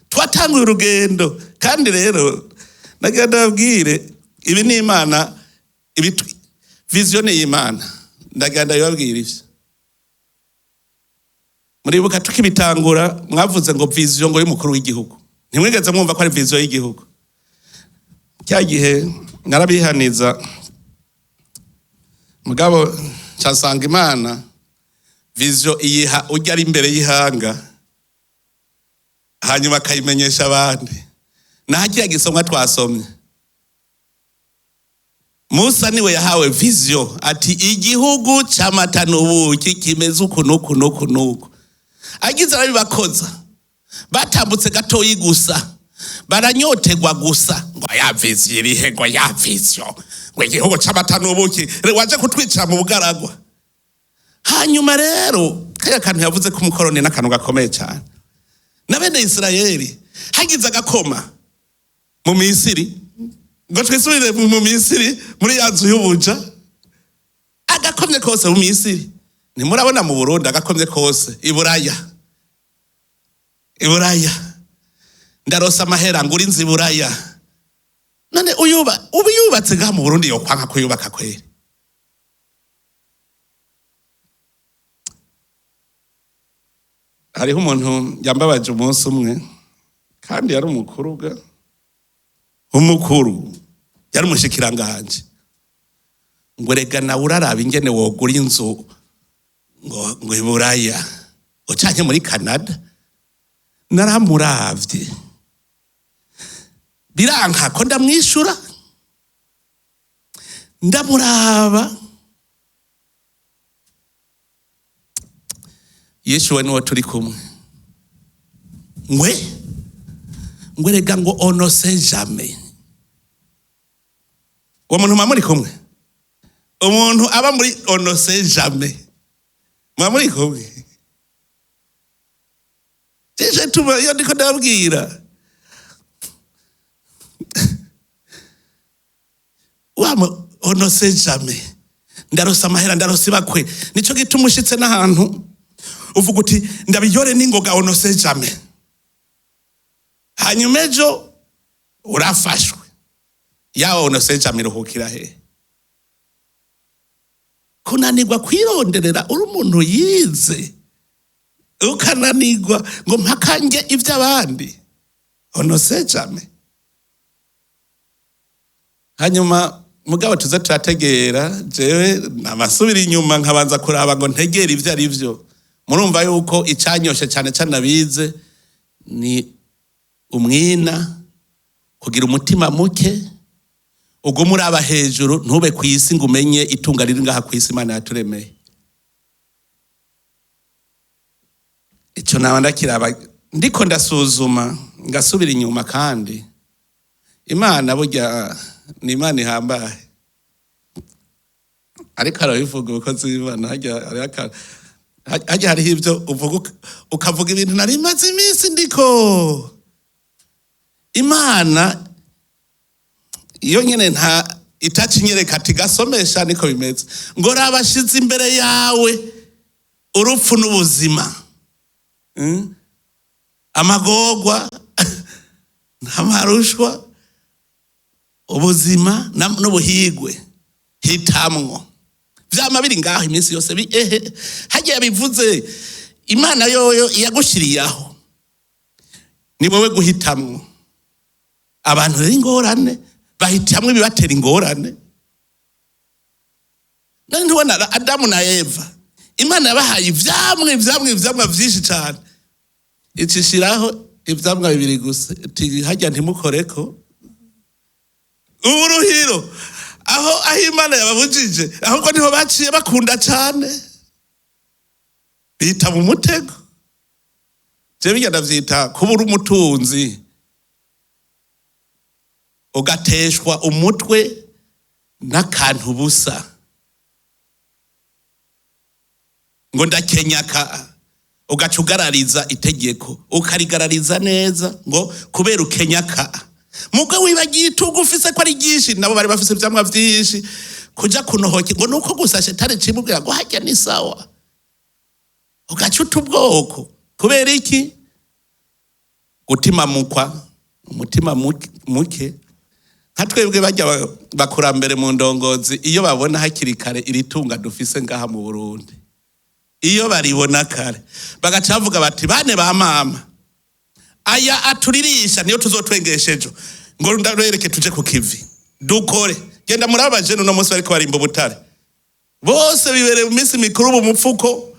Twatanguye urugendo, kandi rero nagira ndababwire, ibi ni Imana, ibi vision y'Imana. Ndagira ndabibabwira ivyo. Muribuka tukibitangura, mwavuze ngo vision ngo y'umukuru w'igihugu. Ntimwigeze mwumva ko ari vision y'igihugu. Cya gihe narabihaniza, mugabo nsanga Imana vision iyiha ujya ari imbere y'ihanga, hanyuma akayimenyesha abandi. Naho kiriya gisomwa twasomye, Musa niwe yahawe vision, ati: "Igihugu c'amata n'ubuki kimeze uku n'uku n'uku n'uku." Agize arabibakoza, batambutse gatoyi gusa, baranyotegwa gusa, ngo ya vision irihe? Ngo ya vision, ngo igihugu c'amata n'ubuki, waje kutwicara mu bugaragwa. Hanyuma rero kariya kantu yavuze ko umukoroni n'akantu gakomeye cyane. Na bene Isirayeli hagize agakoma mu Misiri, ngo twisubire mu Misiri, muri ya nzu y'ubuja. Agakomye kose mu Misiri. Ntimurabona mu Burundi? Agakomye kose iburaya, iburaya ndarosa amahera ngura inzu iburaya. None uyuba ubu yubatse ngaha mu Burundi, yokwanka kuyubaka kweri? Hariho umuntu yambabaje umunsi umwe, kandi yari umukuru bwa umukuru, yari umushikiranganje, ngo: "Rega nawe uraraba ingene wogura inzu ngo iburaya ngo canke muri Canada." Naramuravye, biranka ko ndamwishura. Ndamuraba, yishuwe n'uwo turi kumwe, ngwe ngo: "Rega ngo on ne sait jamais." Uwo muntu muba muri kumwe, umuntu aba muri on ne sait jamais, muba muri kumwe. Jeje tuma iyo ndiko ndababwira wa on ne sait jamais, ndarosa amahera, ndarosa ibakwe. Nico gituma ushitse n'ahantu uvuga uti: "Ndabiyore n'ingoga, on ne sait jamais." Hanyuma ejo urafashwe, yawe on ne sait jamais iruhukira he? Kunanirwa kwironderera, uri umuntu yize, ukananirwa ngo mpaka nge iby'abandi, on ne sait jamais. Hanyuma mugabo tuze turategera. Jewe namasubira inyuma nkabanza kuraba ngo ntegere ibyo ari byo. Murumva yuko icanyoshe cyane cyane abize ni umwina, kugira umutima muke. Ugume uraba hejuru, ntube ku isi ngo umenye itunga riri ngaha ku isi Imana yaturemeye. Icyo naba ndakiraba ndiko ndasuzuma ngasubira inyuma, kandi Imana burya ni Imana ihambaye. Ariko arabivuga ubukozi bw'Imana, hajya hariho ibyo uvuga ukavuga ibintu nari maze iminsi ndiko. Imana iyo nyene nta itakinyereka ati gasomesha, niko bimeze ngo rabashize imbere yawe urupfu n'ubuzima, amagorwa n'amarushwa, ubuzima n'ubuhigwe, hitamwo. Vyama biri ngaho iminsi yose ehe hagiye bivuze Imana yoyo yagushiriye aho, ni wowe guhitamwo. Abantu rero ingorane bahitamwo ibibatera ingorane. None ntubona Adamu na Eva, Imana yabahaye ivyamwa ivyamwa ivyamwa vyinshi cane, icishiraho ivyamwa bibiri gusa, iti harya ntimukoreko. Uburuhiro aho Imana yababujije, ahubwo niho baciye bakunda cane, bita mu mutego. Je bijya ndavyita kubura umutunzi, ugateshwa umutwe n'akantu busa, ngo ndakenyaka, ugaca ugarariza itegeko, ukarigarariza neza ngo kubera ukenyaka. Muga wibagiye itungo ufise ko ari ryinshi, nabo bari bafise ivyamwa vyinshi, kuja kunohoke ngo nuko gusa shetani cimubwira ngo harya ni sawa, ugaca uta ubwoko. Kubera iki? Gutimamukwa, umutima muke. Nka twebwe bajya bakurambere mu ndongozi, iyo babona hakiri kare iri tunga dufise ngaha mu Burundi, iyo baribona kare bagaca bavuga bati bane ba mama, aya aturirisha niyo tuzotwengesha ejo, ngo ndarwereke tuje ku kivi dukore. Genda murabaje uno munsi bariko barimba ubutare, bose bibereye mu minsi mikuru mu mupfuko.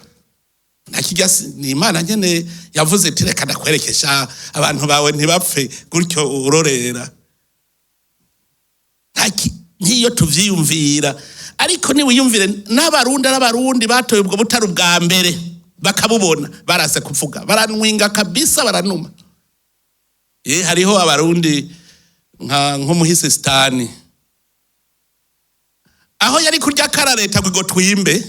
Ntakijya ni Imana nyene yavuze iti reka ndakwerekesha abantu bawe ntibapfe gutyo urorera. Nkiyo tuvyiyumvira, ariko niwiyumvire n'abarundi n'abarundi batoye ubwo butare ubwa mbere bakabubona, barase kuvuga, baranwinga kabisa, baranuma. Hariho abarundi nk'umuhisi Stani, aho yari kurya kara leta ngo twimbe,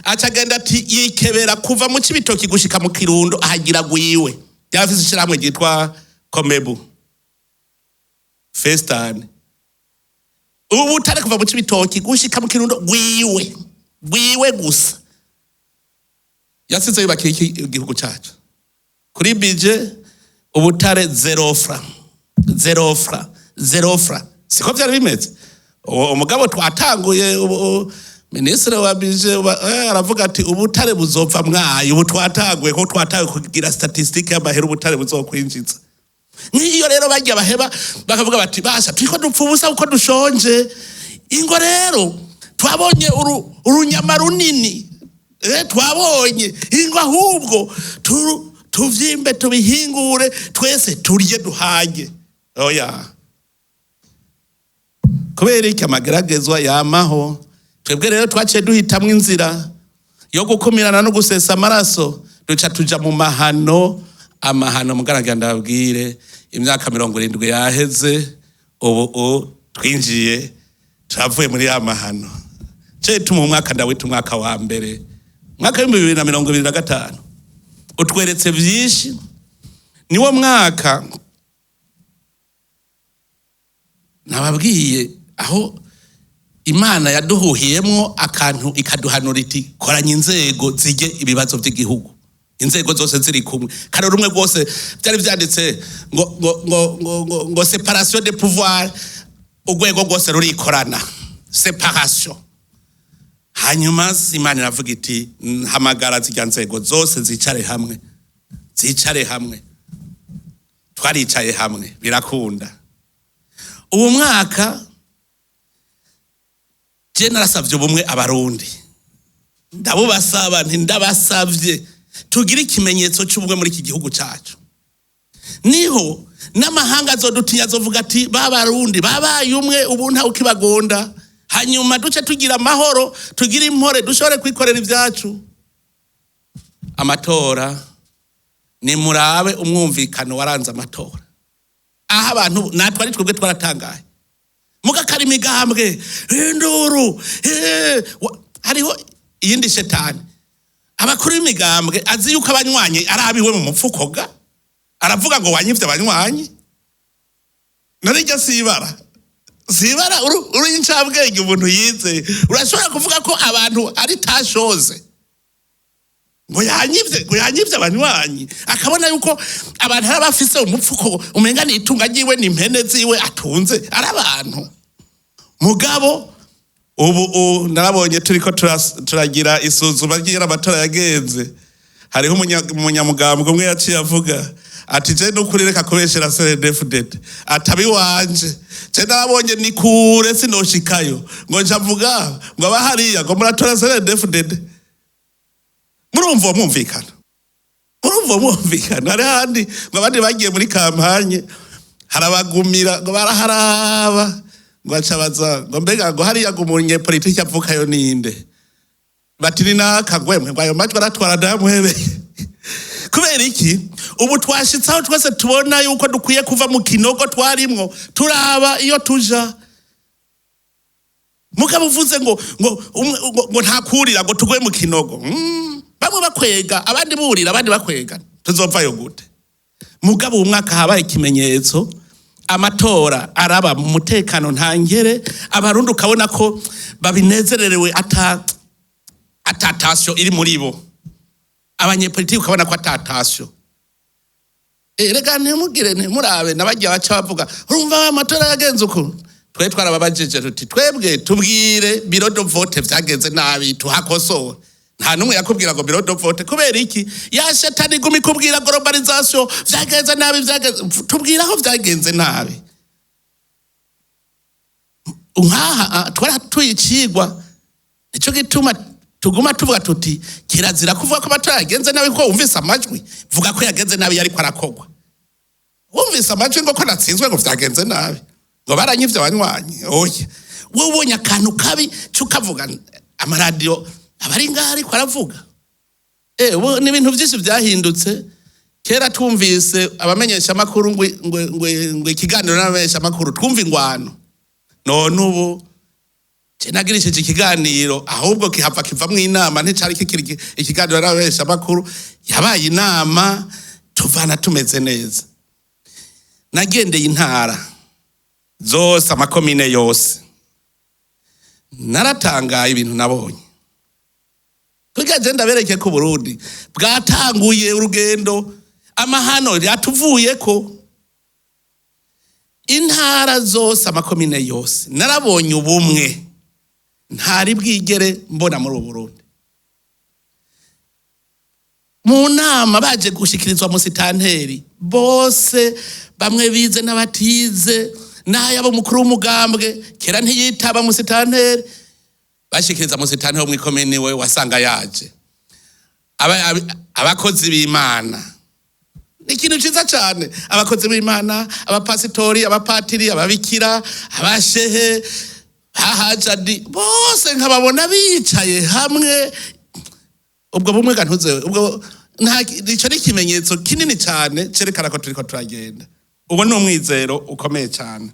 acagenda ati yikebera kuva mu Cibitoki gushika mu Kirundo ahagira gwiwe. Yafise ishirahamwe ryitwa Komebu Festani. Ubu butare kuva mu Cibitoki gushika mu Kirundo gwiwe, gwiwe gusa. Yasize yubakiye igihugu cacu kuri bije ubutare 0 franc, 0 franc, 0 franc. Siko vyari bimeze. Umugabo twatanguye ministre wa bije aravuga ati ubutare buzopfa mwayo, ubu twatanguye ko twatanguye kugira statistique y'amahera ubutare buzokwinjiza. Nk'iyo rero bajya baheba bakavuga bati basha turiko dupfa ubusa kuko dushonje, ingo rero twabonye urunyama runini, twabonye ingo, ahubwo tuvyimbe tubihingure twese turye duhage. Oya, kubera iki amageragezwa yamaho. Twebwe rero twaciye duhitamwo inzira yo gukumirana no gusesa amaraso, duca tuja mu mahano. Amahano mugaragara ndababwire, imyaka 70 yaheze, ubu twinjiye turavuye muri ya mahano. Ce tuma umwaka ndawita umwaka wa mbere, umwaka w'ibihumbi bibiri na mirongo ibiri na gatanu utweretse vyinshi. Niwo mwaka nababwiye aho Imana yaduhuhiyemwo akantu ikaduhanura iti koranya inzego zige ibibazo by'igihugu, inzego zose ziri kumwe. Kare rumwe rwose byari vyanditse ngo ngo ngo ngo ngo, ngo separation de pouvoir, urwego rwose rurikorana, separation. Hanyuma Imana iravuga iti hamagara zirya nzego zose zicare hamwe, zicare hamwe. Twaricaye hamwe birakunda. Ubu mwaka je narasavye ubumwe abarundi, ndabubasaba nti ndabasavye tugire ikimenyetso cy'ubumwe muri iki gihugu cacu. Niho N'amahanga azodutinya, azovuga ati babarundi babaye umwe, ubu ntawe ukibagonda. Hanyuma duce tugira amahoro, tugira impore, dushobore kwikorera ibyacu. Amatora, nimurabe umwumvikano waranze amatora, aho abantu natwe ari twebwe twaratangaye. Mugakara imigambwe induru, hariho iyindi shetani. Abakuru b'imigambwe azi yuko abanywanyi ari abiwe mu mufuko ga, aravuga ngo wanyivye abanywanyi. Narijya sibara sibara, uri incabwenge, umuntu yize, urashobora kuvuga ko abantu ari tashoze ngo yanyivye, ngo yanyivye abanywanyi, akabona yuko abantu ari abafise umupfuko, umenga ni itunga ryiwe, ni impene ziwe atunze, ari abantu. Mugabo ubu narabonye turiko turagira isuzuma ry'ingene amatora yagenze, hariho umunyamugambwe umwe yaciye avuga ati je nukuri reka kubeshera CNDD-FDD, atabi wanje, je narabonye ni kure sinoshikayo, ngo nca mvuga ngo abahariya ngo muratora CNDD-FDD. Murumva uwo mwumvikana, murumva uwo mwumvikana. Hari ahandi ngo abandi bagiye muri campagne, harabagumira ngo baraharaba, ngo aca baza ngo mbega ngo hariya ngo umunyepolitiki avukayo ninde? Bati ni naka. Ngwemwe ngo ayo majwi aratwara, ndayamuhebeye. Kubera iki? Ubu twashitse aho twese tubona yuko dukwiye kuva mu kinogo twarimwo, turaba iyo tuja. Mugabo uvuze ngo ntakurira ngo tugwe mu kinogo, bamwe bakwega, abandi burira, abandi bakwega, tuzovayo gute? Mugabo uwu mwaka habaye ikimenyetso, amatora araba mu mutekano ntangere, abarundi ukabona ko babinezererewe, ata tension iri muri bo. Abanyepolitiki ukabona ko ata tension. Rega ntimugire, ntimurabe nabagiye baca bavuga urumva amatora yagenze uku. Twe twarababajije tuti twebwe tubwire bureau de vote vyagenze nabi, tuhakosora. Nta n'umwe yakubwira ngo bureau de vote. Kubera iki? Ya shetani iguma ikubwira globalisation vyagenze nabi, vyagenze. Tubwira aho vyagenze nabi. Nkaha twaratuye icigwa, nico gituma tuguma tuvuga tuti kirazira kuvuga ko amatora yagenze nabi ko wumvise amajwi. Vuga ko yagenze nabi yariko arakogwa. Wumvise amajwi ngo ko natsinzwe, ngo vyagenze nabi, ngo baranyivye abanywanyi, oya. Wowe ubonye akantu kabi cukavuga, amaradiyo abari ngaha ariko aravuga. Ubu ni ibintu byinshi vyahindutse. Kera twumvise abamenyesha amakuru ngo ikiganiro n'abamenyesha amakuru, twumva ingwano. None ubu je nagirishije ikiganiro, ahubwo kihava kivamwo inama, nticari kikiri ikiganiro n'abamenyesha amakuru, yabaye inama, tuvana tumeze neza. Nagendeye intara zose, amakomine yose, naratangaye ibintu nabonye. Kugira je ndabereke ko Burundi bwatanguye urugendo, amahano yatuvuyeko. Intara zose, amakomine yose, narabonye ubumwe ntari bwigere mbona muri ubu Burundi. Mu nama baje gushikirizwa musitanteri bose, bamwe bize n'abatize, n'ayabo umukuru w'umugambwe kera ntiyitaba musitanteri, bashikiriza musitanteri wo mw'ikomini, we wasanga yaje. Abakozi b'Imana ni ikintu ciza cane, abakozi b'Imana, abapasitori, abapatiri, ababikira, abashehe, hahajadi, bose nkababona bicaye hamwe. Ubwo bumwe gantuze ubwo nta, ico ni ikimenyetso kinini cane cerekana ko turiko turagenda. Uwo ni umwizero ukomeye cane.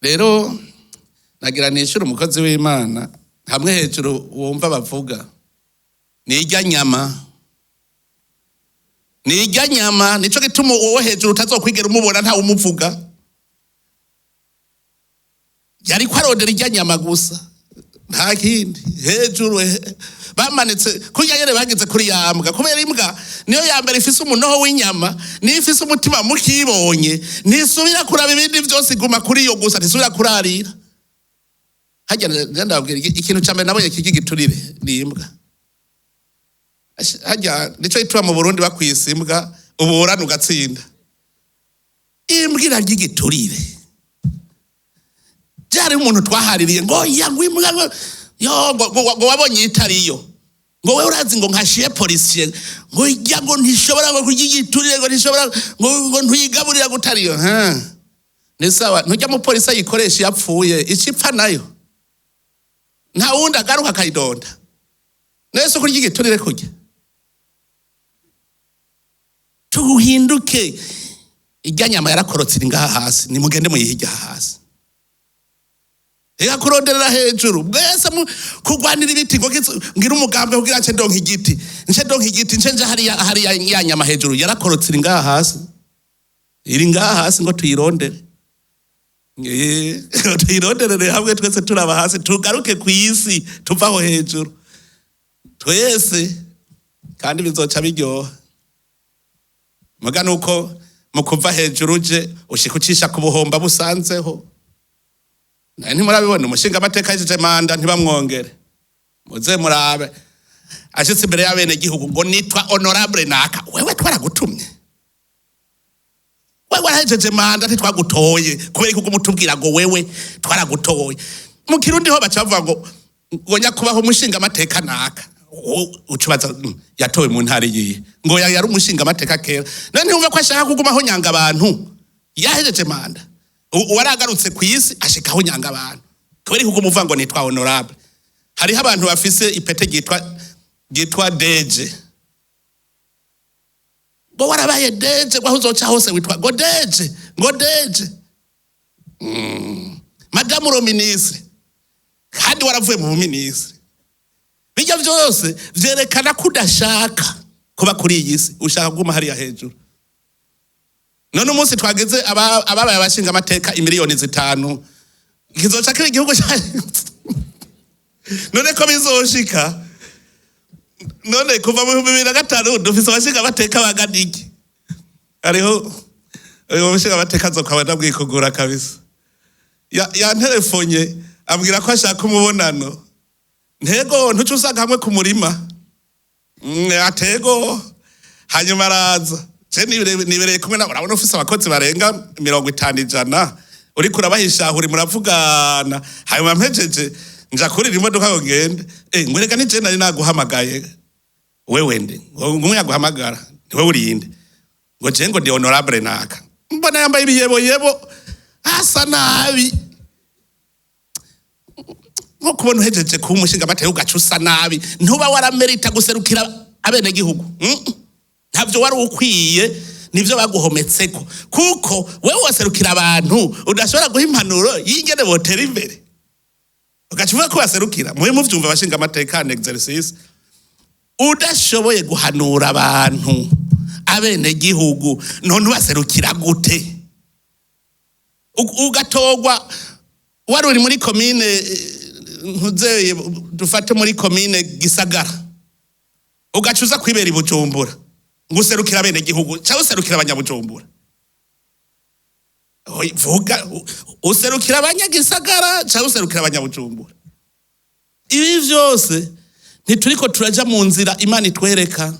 Rero nagira nishure umukozi w'Imana hamwe hejuru wumva bavuga nirya nyama, nirya nyama. Nico gituma uwo hejuru utazokwigera umubona, ntawe umuvuga, yariko arondera irya nyama gusa, nta kindi. Hejuru bamanitse kurya nyene bagize kuri ya mbwa, kubera imbwa niyo ya mbere ifise umunoho w'inyama, niyo ifise umutima mukibonye, ntisubira kuraba ibindi vyose, iguma kuri iyo gusa, ntisubira kurarira. Harya ndababwira ikintu ca mbere nabonye kiki giturire ni imbwa. Harya nico gituma mu Burundi bakwisa imbwa, uburana ugatsinda. Imbwa irarya igiturire. Byari umuntu twahaririye ngo ya ngo imbwa ngo yo ngo wabonye itariyo, Ngo wewe urazi ngo nkashiye policier, ngo ijya, ngo ntishobora ngo kurya igiturire, ngo ntishobora, ngo ntuyigaburira gutariyo. Ha, ni sawa. Ntujya mu polisi ayikoresha yapfuye, icipfa nayo, nta wundi agaruka akayidonda. Nese kurya igiturire kurya? Tuhinduke. Ijya nyama yarakorotse, iri ngaha hasi, nimugende muyihijya hasi. Reka kuronderera hejuru mwese kurwanira ibiti, ngo ngira umugambi kugira nce ndonka igiti, nce ndonka igiti, nce nje hariya hariya. Ya nyama hejuru yarakorotse, iri ngaha hasi, iri ngaha hasi, ngo tuyirondere. Tuyironderere hamwe twese, turaba hasi, tugaruke ku isi, tuvaho hejuru twese, kandi bizoca biryoha. Muga nuko mu kuva hejuru uje ushika ucisha ku buhomba busanzeho. Naye ntimurabibona, umushinga amateka yejeje manda ntibamwongere. Muze murabe ashitse imbere y'abenegihugu ngo nitwa honorable naka. Wewe twaragutumye? Wewe warahejeje manda, ntitwagutoye. Kubera ko umutubwira ngo wewe twaragutoye? Mu Kirundi ho baca bavuga ngo nyakubaho umushinga amateka naka. Ucubaza yatowe mu ntara iyihe? Ngo yari umushinga amateka kera. None ntiwumva ko ashaka kugumaho nyanga abantu? Yahejeje manda, uwaragarutse ku isi ashikaho nyanga abantu. Kubera ko umuvuga ngo nitwa honorable? Hariho abantu bafise ipete ryitwa DG. Ngo warabaye DG, ngo aho uzoca hose witwa ngo DG, ngo DG. Madamu ro ministre, kandi waravuye mu ministre. Bijya byose vyerekana ko udashaka kuba kuri iyi si, ushaka kuguma hariya hejuru. None umunsi twageze ababaye abashinga amateka imiliyoni 5, kizoca kiri igihugu. None ko bizoshika? None kuva mu 2005 dufise abashinga amateka bangana iki? Hariho uyu mushinga amateka azokaba ndabwikugura kabisa. Yanterefonye ambwira ko ashaka umubonano. Ntego, ntuce usanga hamwe ku murima. Atego. Hanyuma araza, je nibereye kumwe nawe. Urabona ufise abakozi barenga 50, 100, uriko urabahishahura, muravugana. Hanyuma mpejeje nja kurira imodoka ngo ngende. Ngo reka, ni je nari naguhamagaye. Wewe nde? Ngo ngumwe yaguhamagara niwe urinde? Ngo je ngo ndi honorable naka. Mbona yambaye ibiyeboyebo, asa nabi. Nko kubona uhejeje kuba umushinga amateka ugaca usa nabi, ntuba waramerita guserukira abenegihugu. Ntavyo wari ukwiye, nivyo baguhometseko, kuko wewe waserukira abantu udashobora guha impanuro y'ingene botera imbere, ugaca uvuga ko waserukira. Mube muvyumva, abashinga amateka en exercice, udashoboye guhanura abantu, abenegihugu, none ubaserukira gute? Ugatorwa wari uri muri komine, ntuzeye, dufate muri komine Gisagara, ugaca uza kwibera i Bujumbura ngo userukira abenegihugu cyangwa userukira abanyabujumbura? Oyi, vuga, userukira abanyagisagara cyangwa userukira abanyabujumbura? Ibi vyose ntituriko turaja mu nzira Imana itwereka.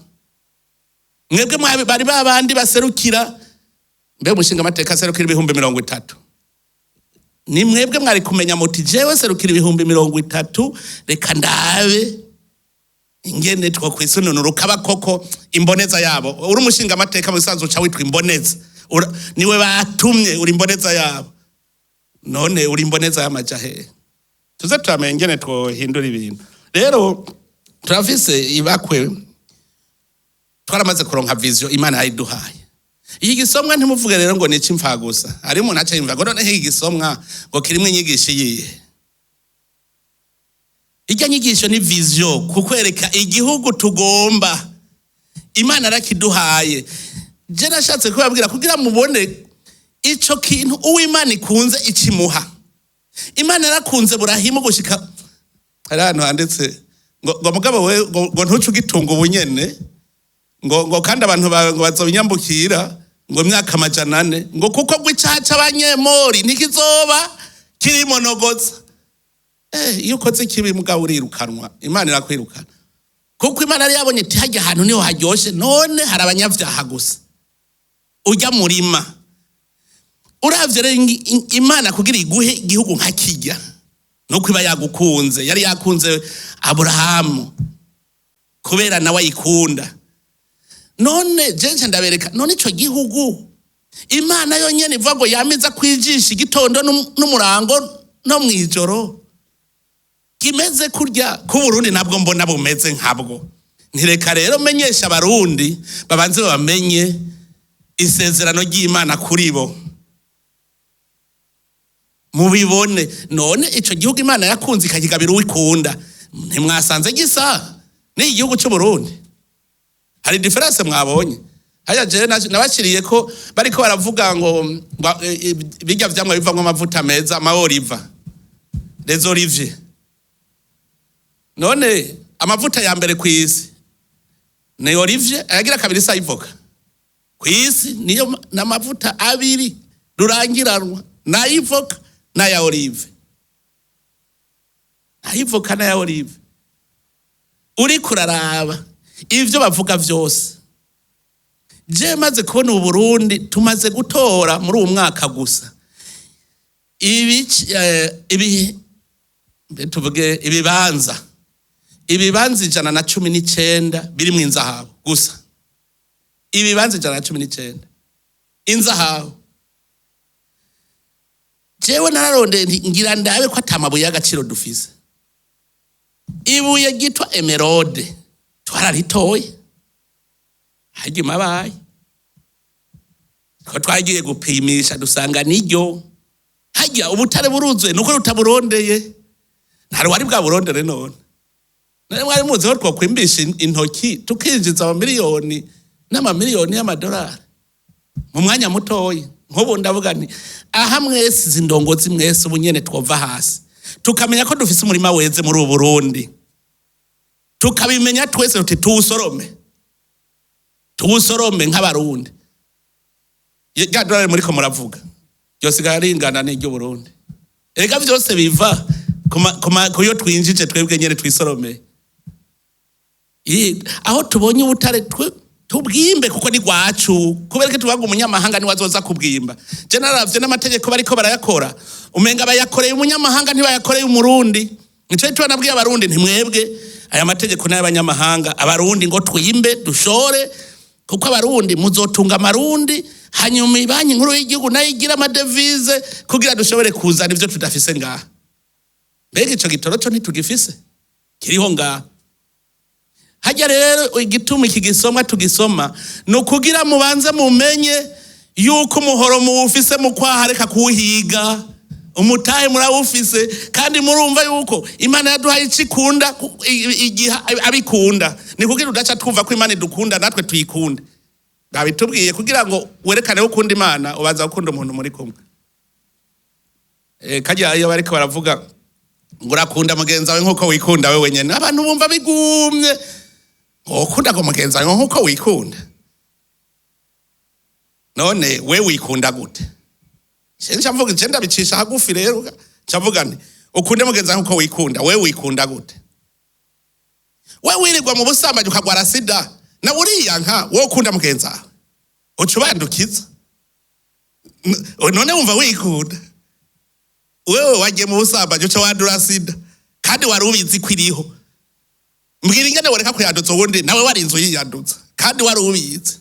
Mwebwe bari babandi baserukira, mbe umushinga amateka aserukira 30,000, ni mwebwe mwari kumenya muti jewe serukira 30,000, reka ndabe ingene twokwisununura. Ukaba koko imboneza yabo. Uri umushinga amateka mu bisanzwe uca witwa imboneza. Niwe batumye, uri imboneza yabo. None uri imboneza y'amaja hehe? Tuze turamenya ingene twohindura ibintu. Rero turafise ibakwe, twaramaze kuronka vision Imana yayiduhaye. Iki gisomwa ntimuvuge rero ngo ni ic'imfa gusa. Hari umuntu aca yumva ngo none iki gisomwa ngo kirimwo inyigisho iyihe? Irya nyigisho ni vision, kukwereka igihugu tugomba. Imana yarakiduhaye. Je nashatse kubabwira kugira mubone ico kintu. Uwimana ikunze ikimuha. Imana yarakunze Burahimu gushika hari ahantu handitse ngo mugabo we, ngo ntuce ugitunga ubunyene, ngo kandi abantu bawe ngo bazobinyambukira ngo imyaka 400, ngo kuko ngo icaha c'Abanyemori ntikizoba kirimonogoza. Iyo ukoze ikibi mugabo urirukanwa, Imana irakwirukana, kuko Imana yari yabonye iti hajya ahantu niho haryoshe, none hari abanyavyaha gusa ujya murima. Uravye rero Imana kugira iguhe igihugu nka kirya, nuko iba yagukunze. Yari yakunze Aburahamu. Kubera nawe ayikunda. None jeje ndabereka, none ico gihugu Imana yonyene ivuga ngo yamiza kwijisha igitondo n'umurango no mwijoro, kimeze kurya ku Burundi nabwo mbona bumeze nkabwo. Ntireka rero menyesha abarundi babanze bamenye isezerano ry'Imana kuri bo, mubibone. None ico gihugu Imana yakunze ikakigabira uwikunda, ntimwasanze gisa ni igihugu cy'u Burundi? Hari différence mwabonye? Haya, jewe nabashiriye ko bariko baravuga ngo bijya vyamwa bivamwo amavuta meza, ama olives, les oliviers. None amavuta ya mbere ku isi ni olivier, ayagira kabiri sa ivoka ku isi niyo, n'amavuta abiri rurangiranwa na ivoka n'aya olive, na ivoka n'aya olive. Uriko uraraba ivyo bavuga vyose, je maze kubona Uburundi tumaze gutora muri uwu mwaka gusa ibi ibi mbe tuvuge ibibanza 119 birimwo inzahabu gusa, ibibanza 119 inzahabu. Jewe nararondeye nti ngira ndabe ko atamabuye y'agaciro dufise. Ibuye ryitwa émeraude twararitoye harya imabaye, ko twagiye gupimisha dusanga niryo. Harya ubutare buruzuye, nuko rutaburondeye, ntari wari bwaburondere. None none mwari muzi ko twokwimbisha intoki tukinjiza amamiliyoni n'amamiliyoni y'amadolari mu mwanya mutoya? Nk'ubu ndavuga nti aha mwese izi ndongozi mwese, ubu nyene twova hasi tukamenya ko dufise umurima weze muri ubu Burundi, tukabimenya twese tuti tuwusorome, tuwusorome nk'abarundi. Rya dolari muriko muravuga ryosigara ringana n'iryo Burundi. Erega vyose biva kuyo twinjije twebwe nyene twisoromeye. Aho tubonye ubutare tubwimbe, kuko ni gwacu. Kubera ko tuvuga ngo umunyamahanga niwe azoza kubwimba, je naravye n'amategeko bariko barayakora, umenga bayakoreye umunyamahanga, ntibayakoreye umurundi. Nico gituma nabwiye abarundi ntimwebwe aya mategeko n'ay'abanyamahanga, abarundi ngo twimbe dushore, kuko abarundi muzotunga amarundi, hanyuma ibanki nkuru y'igihugu nayo igira amadevize kugira dushobore kuzana ivyo tudafise ngaha. Mbega ico gitoro co ntitugifise kiriho ngaha? Hajya rero igituma iki gisomwa tugisoma ni ukugira mubanze mumenye yuko umuhoro muwufise mu kwaha, reka kuwuhiga. Umutahe murawufise, kandi murumva yuko Imana yaduhaye ico ikunda igihe abikunda. Ni kugira udaca twumva ko Imana idukunda, natwe tuyikunde. Babitubwiye kugira ngo werekane ko ukunda Imana, ubanza gukunda umuntu muri kumwe. Kajya iyo bariko baravuga ngo urakunda mugenzi wawe nk'uko wikunda wewe nyene, abantu bumva bigumye. Ukunda ngo mugenzi wawe nk'uko wikunda, none we wikunda gute? Nca mvuga, nce ndabicisha hagufi rero, nca mvuga nti ukunde mugenzi wawe nk'uko wikunda, we wikunda gute? We wirirwa mu busambanyi ukagwara sida, nawe uriyanka, wowe ukunda mugenzi wawe uca ubandukiza. None wumva wikunda? Wewe wagiye mu busambanyi uca wandura sida kandi wari ubizi ko iriho. Mbwira ingene woreka kuyanduza uwundi nawe warinze uyiyanduza kandi wari ubizi.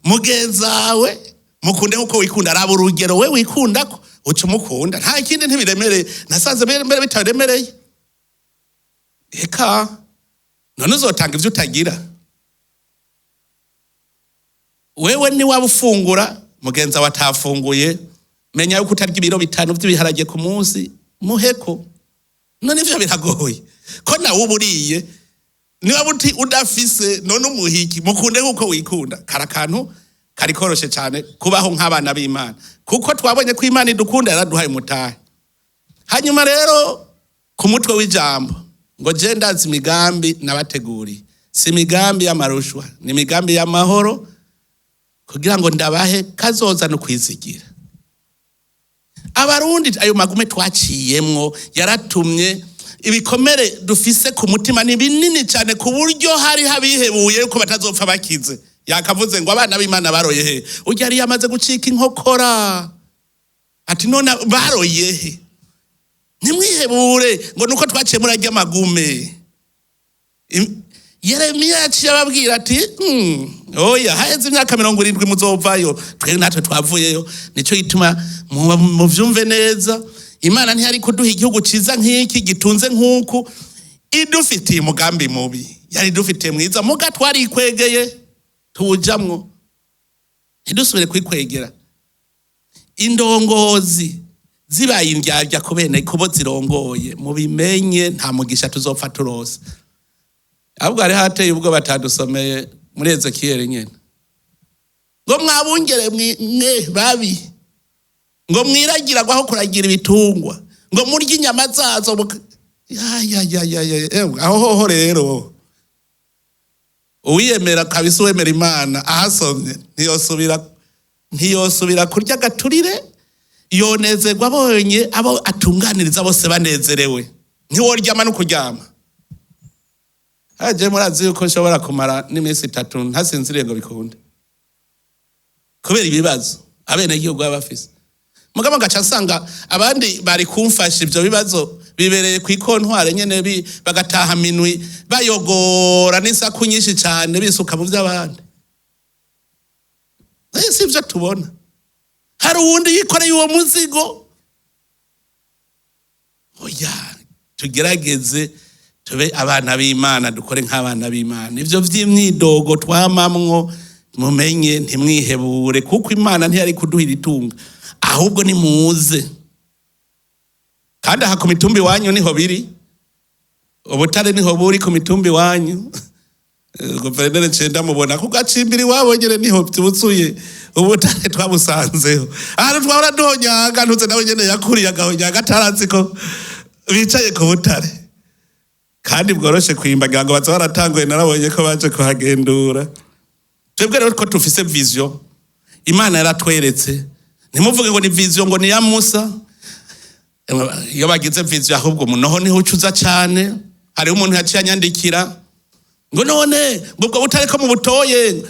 Mugenzawe mukunde nkuko wikunda. Raba urugero we wikunda ko uca umukunda, nta kindi, ntibiremereye. Nasanze mbere bitaremereye. Eka none uzotanga ivyo utagira? Wewe ni waba ufungura mugenzi wawe atafunguye, menya yuko utarya ibiro 5 vy'ibiharage ku munsi, muheko. None ivyo biragoye ko nawe uba uriye? Niba uti udafise, none umuhiki? Mukunde nkuko wikunda. Kari akantu kari koroshe cyane kubaho nk'abana b'Imana, kuko twabonye ko Imana idukunda, yaraduhaye umutahe. Hanyuma rero ku mutwe w'ijambo ngo je ndazi imigambi nabateguriye, si imigambi y'amarushwa, ni imigambi y'amahoro, kugira ngo ndabahe kazoza no kwizigira. Abarundi, ayo magume twaciyemwo yaratumye ibikomere dufise ku mutima ni binini cyane, ku buryo hari habihebuye yuko batazopfa bakize. Yakavuze ngo abana b'Imana baroye he? Urya yari yamaze gucika inkokora, ati none baroye he? Ntimwihebure ngo nuko twaciye murarya amagume. Yeremiya yaciye ababwira ati oya, haheze imyaka 70 muzovayo. Twe natwe twavuyeyo. Nico gituma muvyumve neza, Imana ntiyari kuduha igihugu ciza nk'iki gitunze nk'uku idufitiye umugambi mubi, yari idufitiye mwiza, muga twarikwegeye tuwujamwo. Ntidusubire kwikwegera. Indongozi zibaye indyarya ku bene kubo zirongoye, mubimenye, nta mugisha tuzopfa turose. Ahubwo hari hateye ubwo batadusomeye muri Ezekiyeli nyene, ngo mwabungere mwe babi, ngo mwiragira aho kuragira ibitungwa, ngo murye inyama zazo. Ya, ya, ya, ya, ya, ewe, aho hoho rero uwiyemera kabisa, uwemera Imana, ahasomye ntiyosubira kurya agaturire, yonezerwa abonye abo atunganiriza bose banezerewe. Ntiworyama no kuryama. Aje murazi yuko nshobora kumara n'iminsi 3 ntasinziriye ngo bikunde, kubera ibibazo abenegihugu baba bafise. Mugabo ngaca nsanga abandi bari kumfasha ivyo bibazo bibereye ku ikontware nyene, bagataha minwi bayogora n'isaku nyinshi cane, bisuka mu vy'abandi. Si ivyo tubona. Hari uwundi yikoreye uwo muzigo. Oya, tugerageze tube abana b'Imana, dukore nk'abana b'Imana. Ivyo vy'imyidogo twamamwo, mumenye ntimwihebure, kuko Imana ntiyari kuduha iritunga, ahubwo nimuze. Kandi aha ku mitumba iwanyu niho biri, ubutare niho buri ku mitumba iwanyu. Guverineri ncenda mubona ku gacimbiri iwabo nyene niho byuzuye ubutare, twabusanzeho. Ahantu twahora duhonyanga, ntuze nawe nyene yakuriye agahonyanga atarazi ko bicaye ku butare kandi bworoshe kwimba, ngira ngo baza baratanguye, narabonye ko baje kuhagendura. Twebwe rero ko tufise vision Imana yaratweretse, ntimuvuge ngo ni vision ngo ni ya Musa. Iyo bagize vision ahubwo munoho niho ucuza cane. Hariho umuntu yaciye anyandikira ngo none ngo ubwo butare ko mubutoye,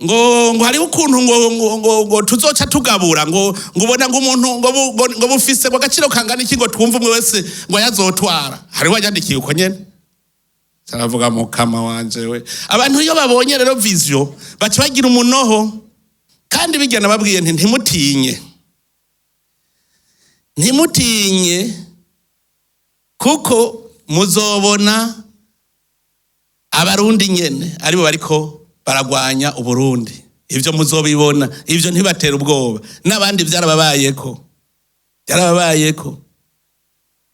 ngo hariho ukuntu ngo tuzoca tugabura, ngo ubona ngo umuntu ngo bufise ngo agaciro kangana iki, ngo twumve umwe wese ngo yazotwara. Hariho wanyandikiye uko nyene. Saravuga mukama wanje we. Abantu iyo babonye rero vision baca bagira umunoho. Kandi bijya nababwiye nti ntimutinye, ntimutinye, kuko muzobona abarundi nyene aribo bariko baragwanya Uburundi. Ivyo muzobibona, ivyo ntibatera ubwoba. N'abandi vyarababayeko, byarababayeko.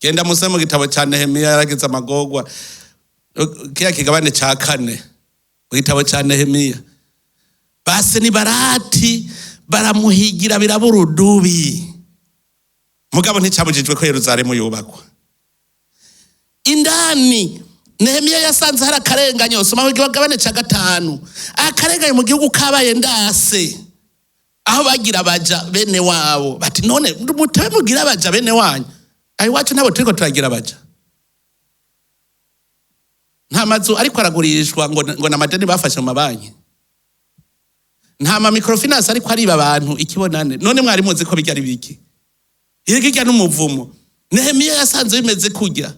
Genda muse mu gitabo ca Nehemiya, yaragize amagorwa, kiya kigabane ca 4 mu gitabo ca Nehemiya. Base ni barati baramuhigira birabura udubi, mugabo nticabujijwe ko Yerusalemu yubakwa. Indani Nehemiya yasanze hari akarenganyo. Soma mu kigabane ca 5, akarenganyo mu gihugu kabaye ndase, aho bagira baja bene wabo bati none mutabe mugira baja bene wanyu. Aho iwacu ntabwo turiko turagira baja, nta mazu ariko aragurishwa ngo n'amadeni bafashe mu mabanki, nta ma microfinance ariko ariba abantu ikibonane. None mwari muzi ko bijya ari biki? Hirya n'umuvumo. Nehemiya yasanze bimeze kujya.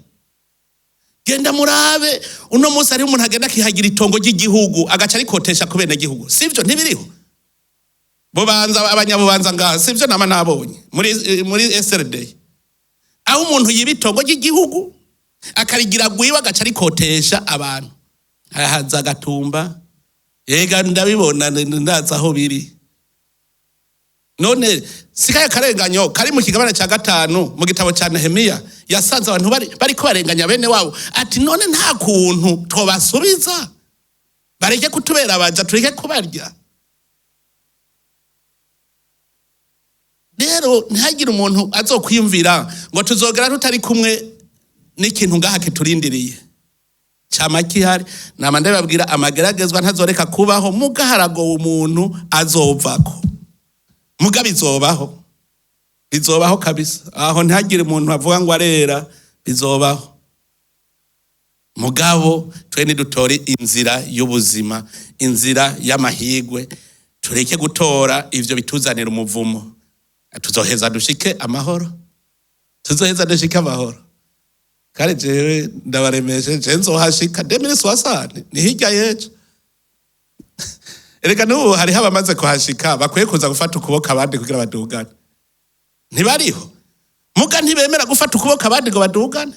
Genda murabe uno munsi hariho umuntu agenda akihagira itongo ry'igihugu agaca arikotesha ku bene gihugu. Sivyo? Ntibiriho? Bubanza, abanyabubanza ngaha, sivyo? Nama nabonye muri SRD aho umuntu yiba itongo ry'igihugu akarigira gwiwe agaca arikotesha abantu. Haza agatumba, yega ndabibona, ndazi aho biri. None sikaya karenganyo kari mu kigabane ca 5 mu gitabo ca Nehemiya? Yasanze abantu bariko barenganya bene wabo, ati none nta kuntu twobasubiza bareke kutubera abaja, tureke kubarya. Rero ntihagire umuntu azokwiyumvira ngo tuzogera tutari kumwe n'ikintu ngaha kiturindiriye. Cama kihari, nama ndababwira, amageragezwa ntazoreka kubaho, mugaharagowe umuntu azovako. Muga bizobaho, bizobaho kabisa. Aho ntihagire umuntu avuga ngo arera, bizobaho. Mugabo twe nidutore inzira y'ubuzima, inzira y'amahigwe, tureke gutora ivyo bituzanira umuvumo. Tuzoheza dushike amahoro, tuzoheza dushike amahoro. Kandi jewe ndabaremeshe, je nzohashika 2060, ni hirya y'ejo. Erega n'ubu hariho abamaze kuhashika bakwiye kuza gufata ukuboko abandi kugira badugane. Ntibariho muga ntibemera gufata ukuboko abandi ngo badugane.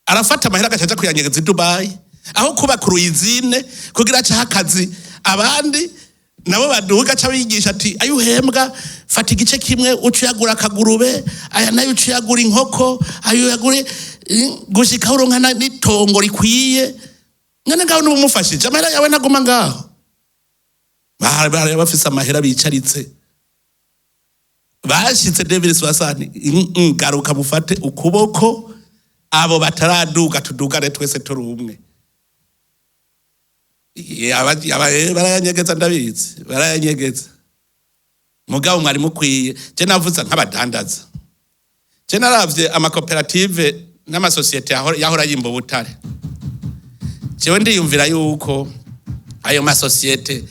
Arafata amahera agaca aja kuyanyegeza i Dubai aho kubaka uruyizine kugira acaho akazi abandi nabo baduga. Aca bigisha ati: "Ayo uhembwa, fata igice kimwe uca uyagura akagurube, aya nayo uca uyagura inkoko, ayo uyagure gushika aho uronka n'itongo rikwiye." None ngaho niba umufashije, amahera yawe ntaguma ngaho. Bari bafise amahera bicaritse bashitse 2060. Garuka mufate ukuboko abo bataraduga, tudugane twese turi umwe. Barayanyegeza, ndabizi, barayanyegeza. Mugabo mwari mukwiye, je navuze nk'abadandaza, je naravye amakoperative n'amasosiyete yahora yimba ubutare. Jewe ndiyumvira yuko ayo masosiyete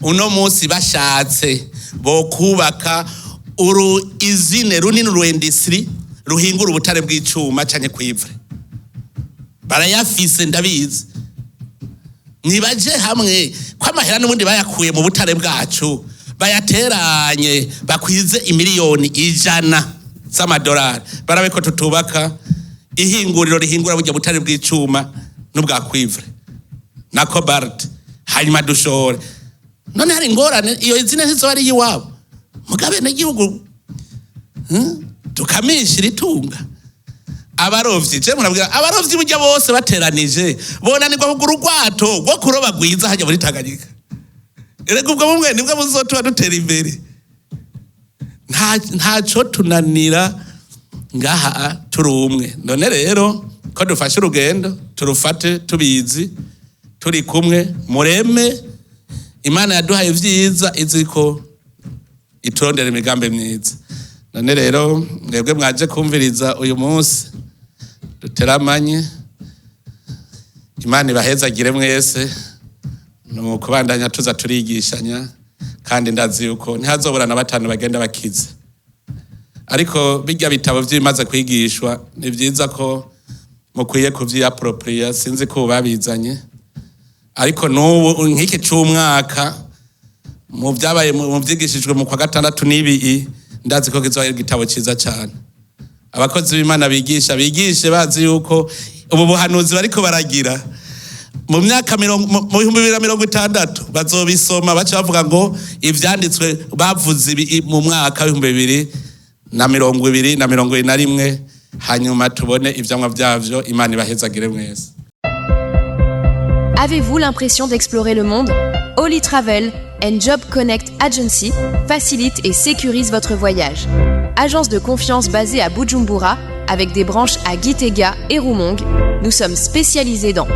uno munsi bashatse bokubaka uru usine runini, uru industrie ruhingura ubutare bw'icuma canke cuivre. Barayafise, ndabizi. Nibaje hamwe ko amahera n'ubundi bayakuye mu butare bwacu, bayateranye bakwize imiliyoni 100 z'amadolari, barabe ko tutubaka ihinguriro rihingura burya butare bw'icuma n'ubwa cuivre na cobalt, hanyuma dushore. None hari ingorane? Iyo usine ntizoba ari iyiwabo mugabe n'igihugu, Tukamishira itunga. Abarovyi, je murabwira, abarovyi burya bose bateranije bonanirwa kugura urwato rwo kuroba rwiza hajya muri Tanganyika. Erega ubwo bumwe nibwo buzotuma dutera imbere. Ntaco tunanira ngaha turi umwe. None rero ko dufashe urugendo, turufate tubizi, turi kumwe. Mureme, Imana yaduhaye ivyiza, izi ko iturondera imigambi myiza. None rero mwebwe mwaje kumviriza uyu munsi duteramanye, Imana ibahezagire mwese. Ni ukubandanya tuza turigishanya, kandi ndazi yuko ntihazobura na batanu bagenda bakize. Ariko bijya bitabo by'ibimaze kwigishwa, ni byiza ko mukwiye kuvyiyapproprier. Sinzi ko ubu babizanye, ariko n'ubu nk'iki c'umwaka mu byabaye mu byigishijwe mu kwa gatandatu n'ibi, ndazi ko kizoba ari igitabo ciza cyane. Abakozi b'Imana bigisha, bigishe bazi yuko ubu buhanuzi bariko baragira mu myaka mu 2060 bazobisoma, baca bavuga ngo ivyanditswe bavuze ibi mu mwaka w'2020 na 21, hanyuma tubone ivyamwa vyavyo. Imana ibahezagire mwese. Avez-vous l'impression d'explorer le monde? Holy Travel and Job Connect Agency facilite et sécurise votre voyage. Agence de confiance basée à Bujumbura, avec des branches à Gitega et Rumonge, nous sommes spécialisés dans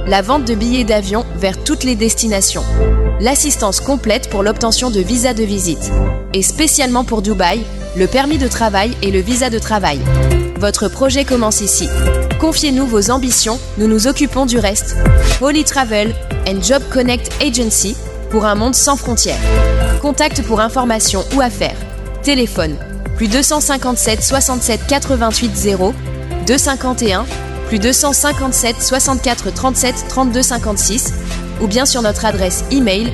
la vente de billets d'avion vers toutes les destinations, l'assistance complète pour l'obtention de visas de visite, et spécialement pour Dubaï, le permis de travail et le visa de travail. Votre projet commence ici. Confiez-nous vos ambitions, nous nous occupons du reste. Holy Travel and Job Connect Agency pour un monde sans frontières. Contact pour information ou affaires. Téléphone plus 257 67 88 0 251 plus 257 64 37 32 56 ou bien sur notre adresse email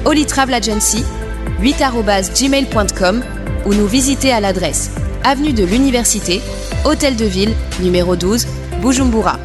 holytravelagency8@gmail.com ou nous visiter à l'adresse Avenue de l'Université, Hôtel de Ville, numéro 12, Bujumbura.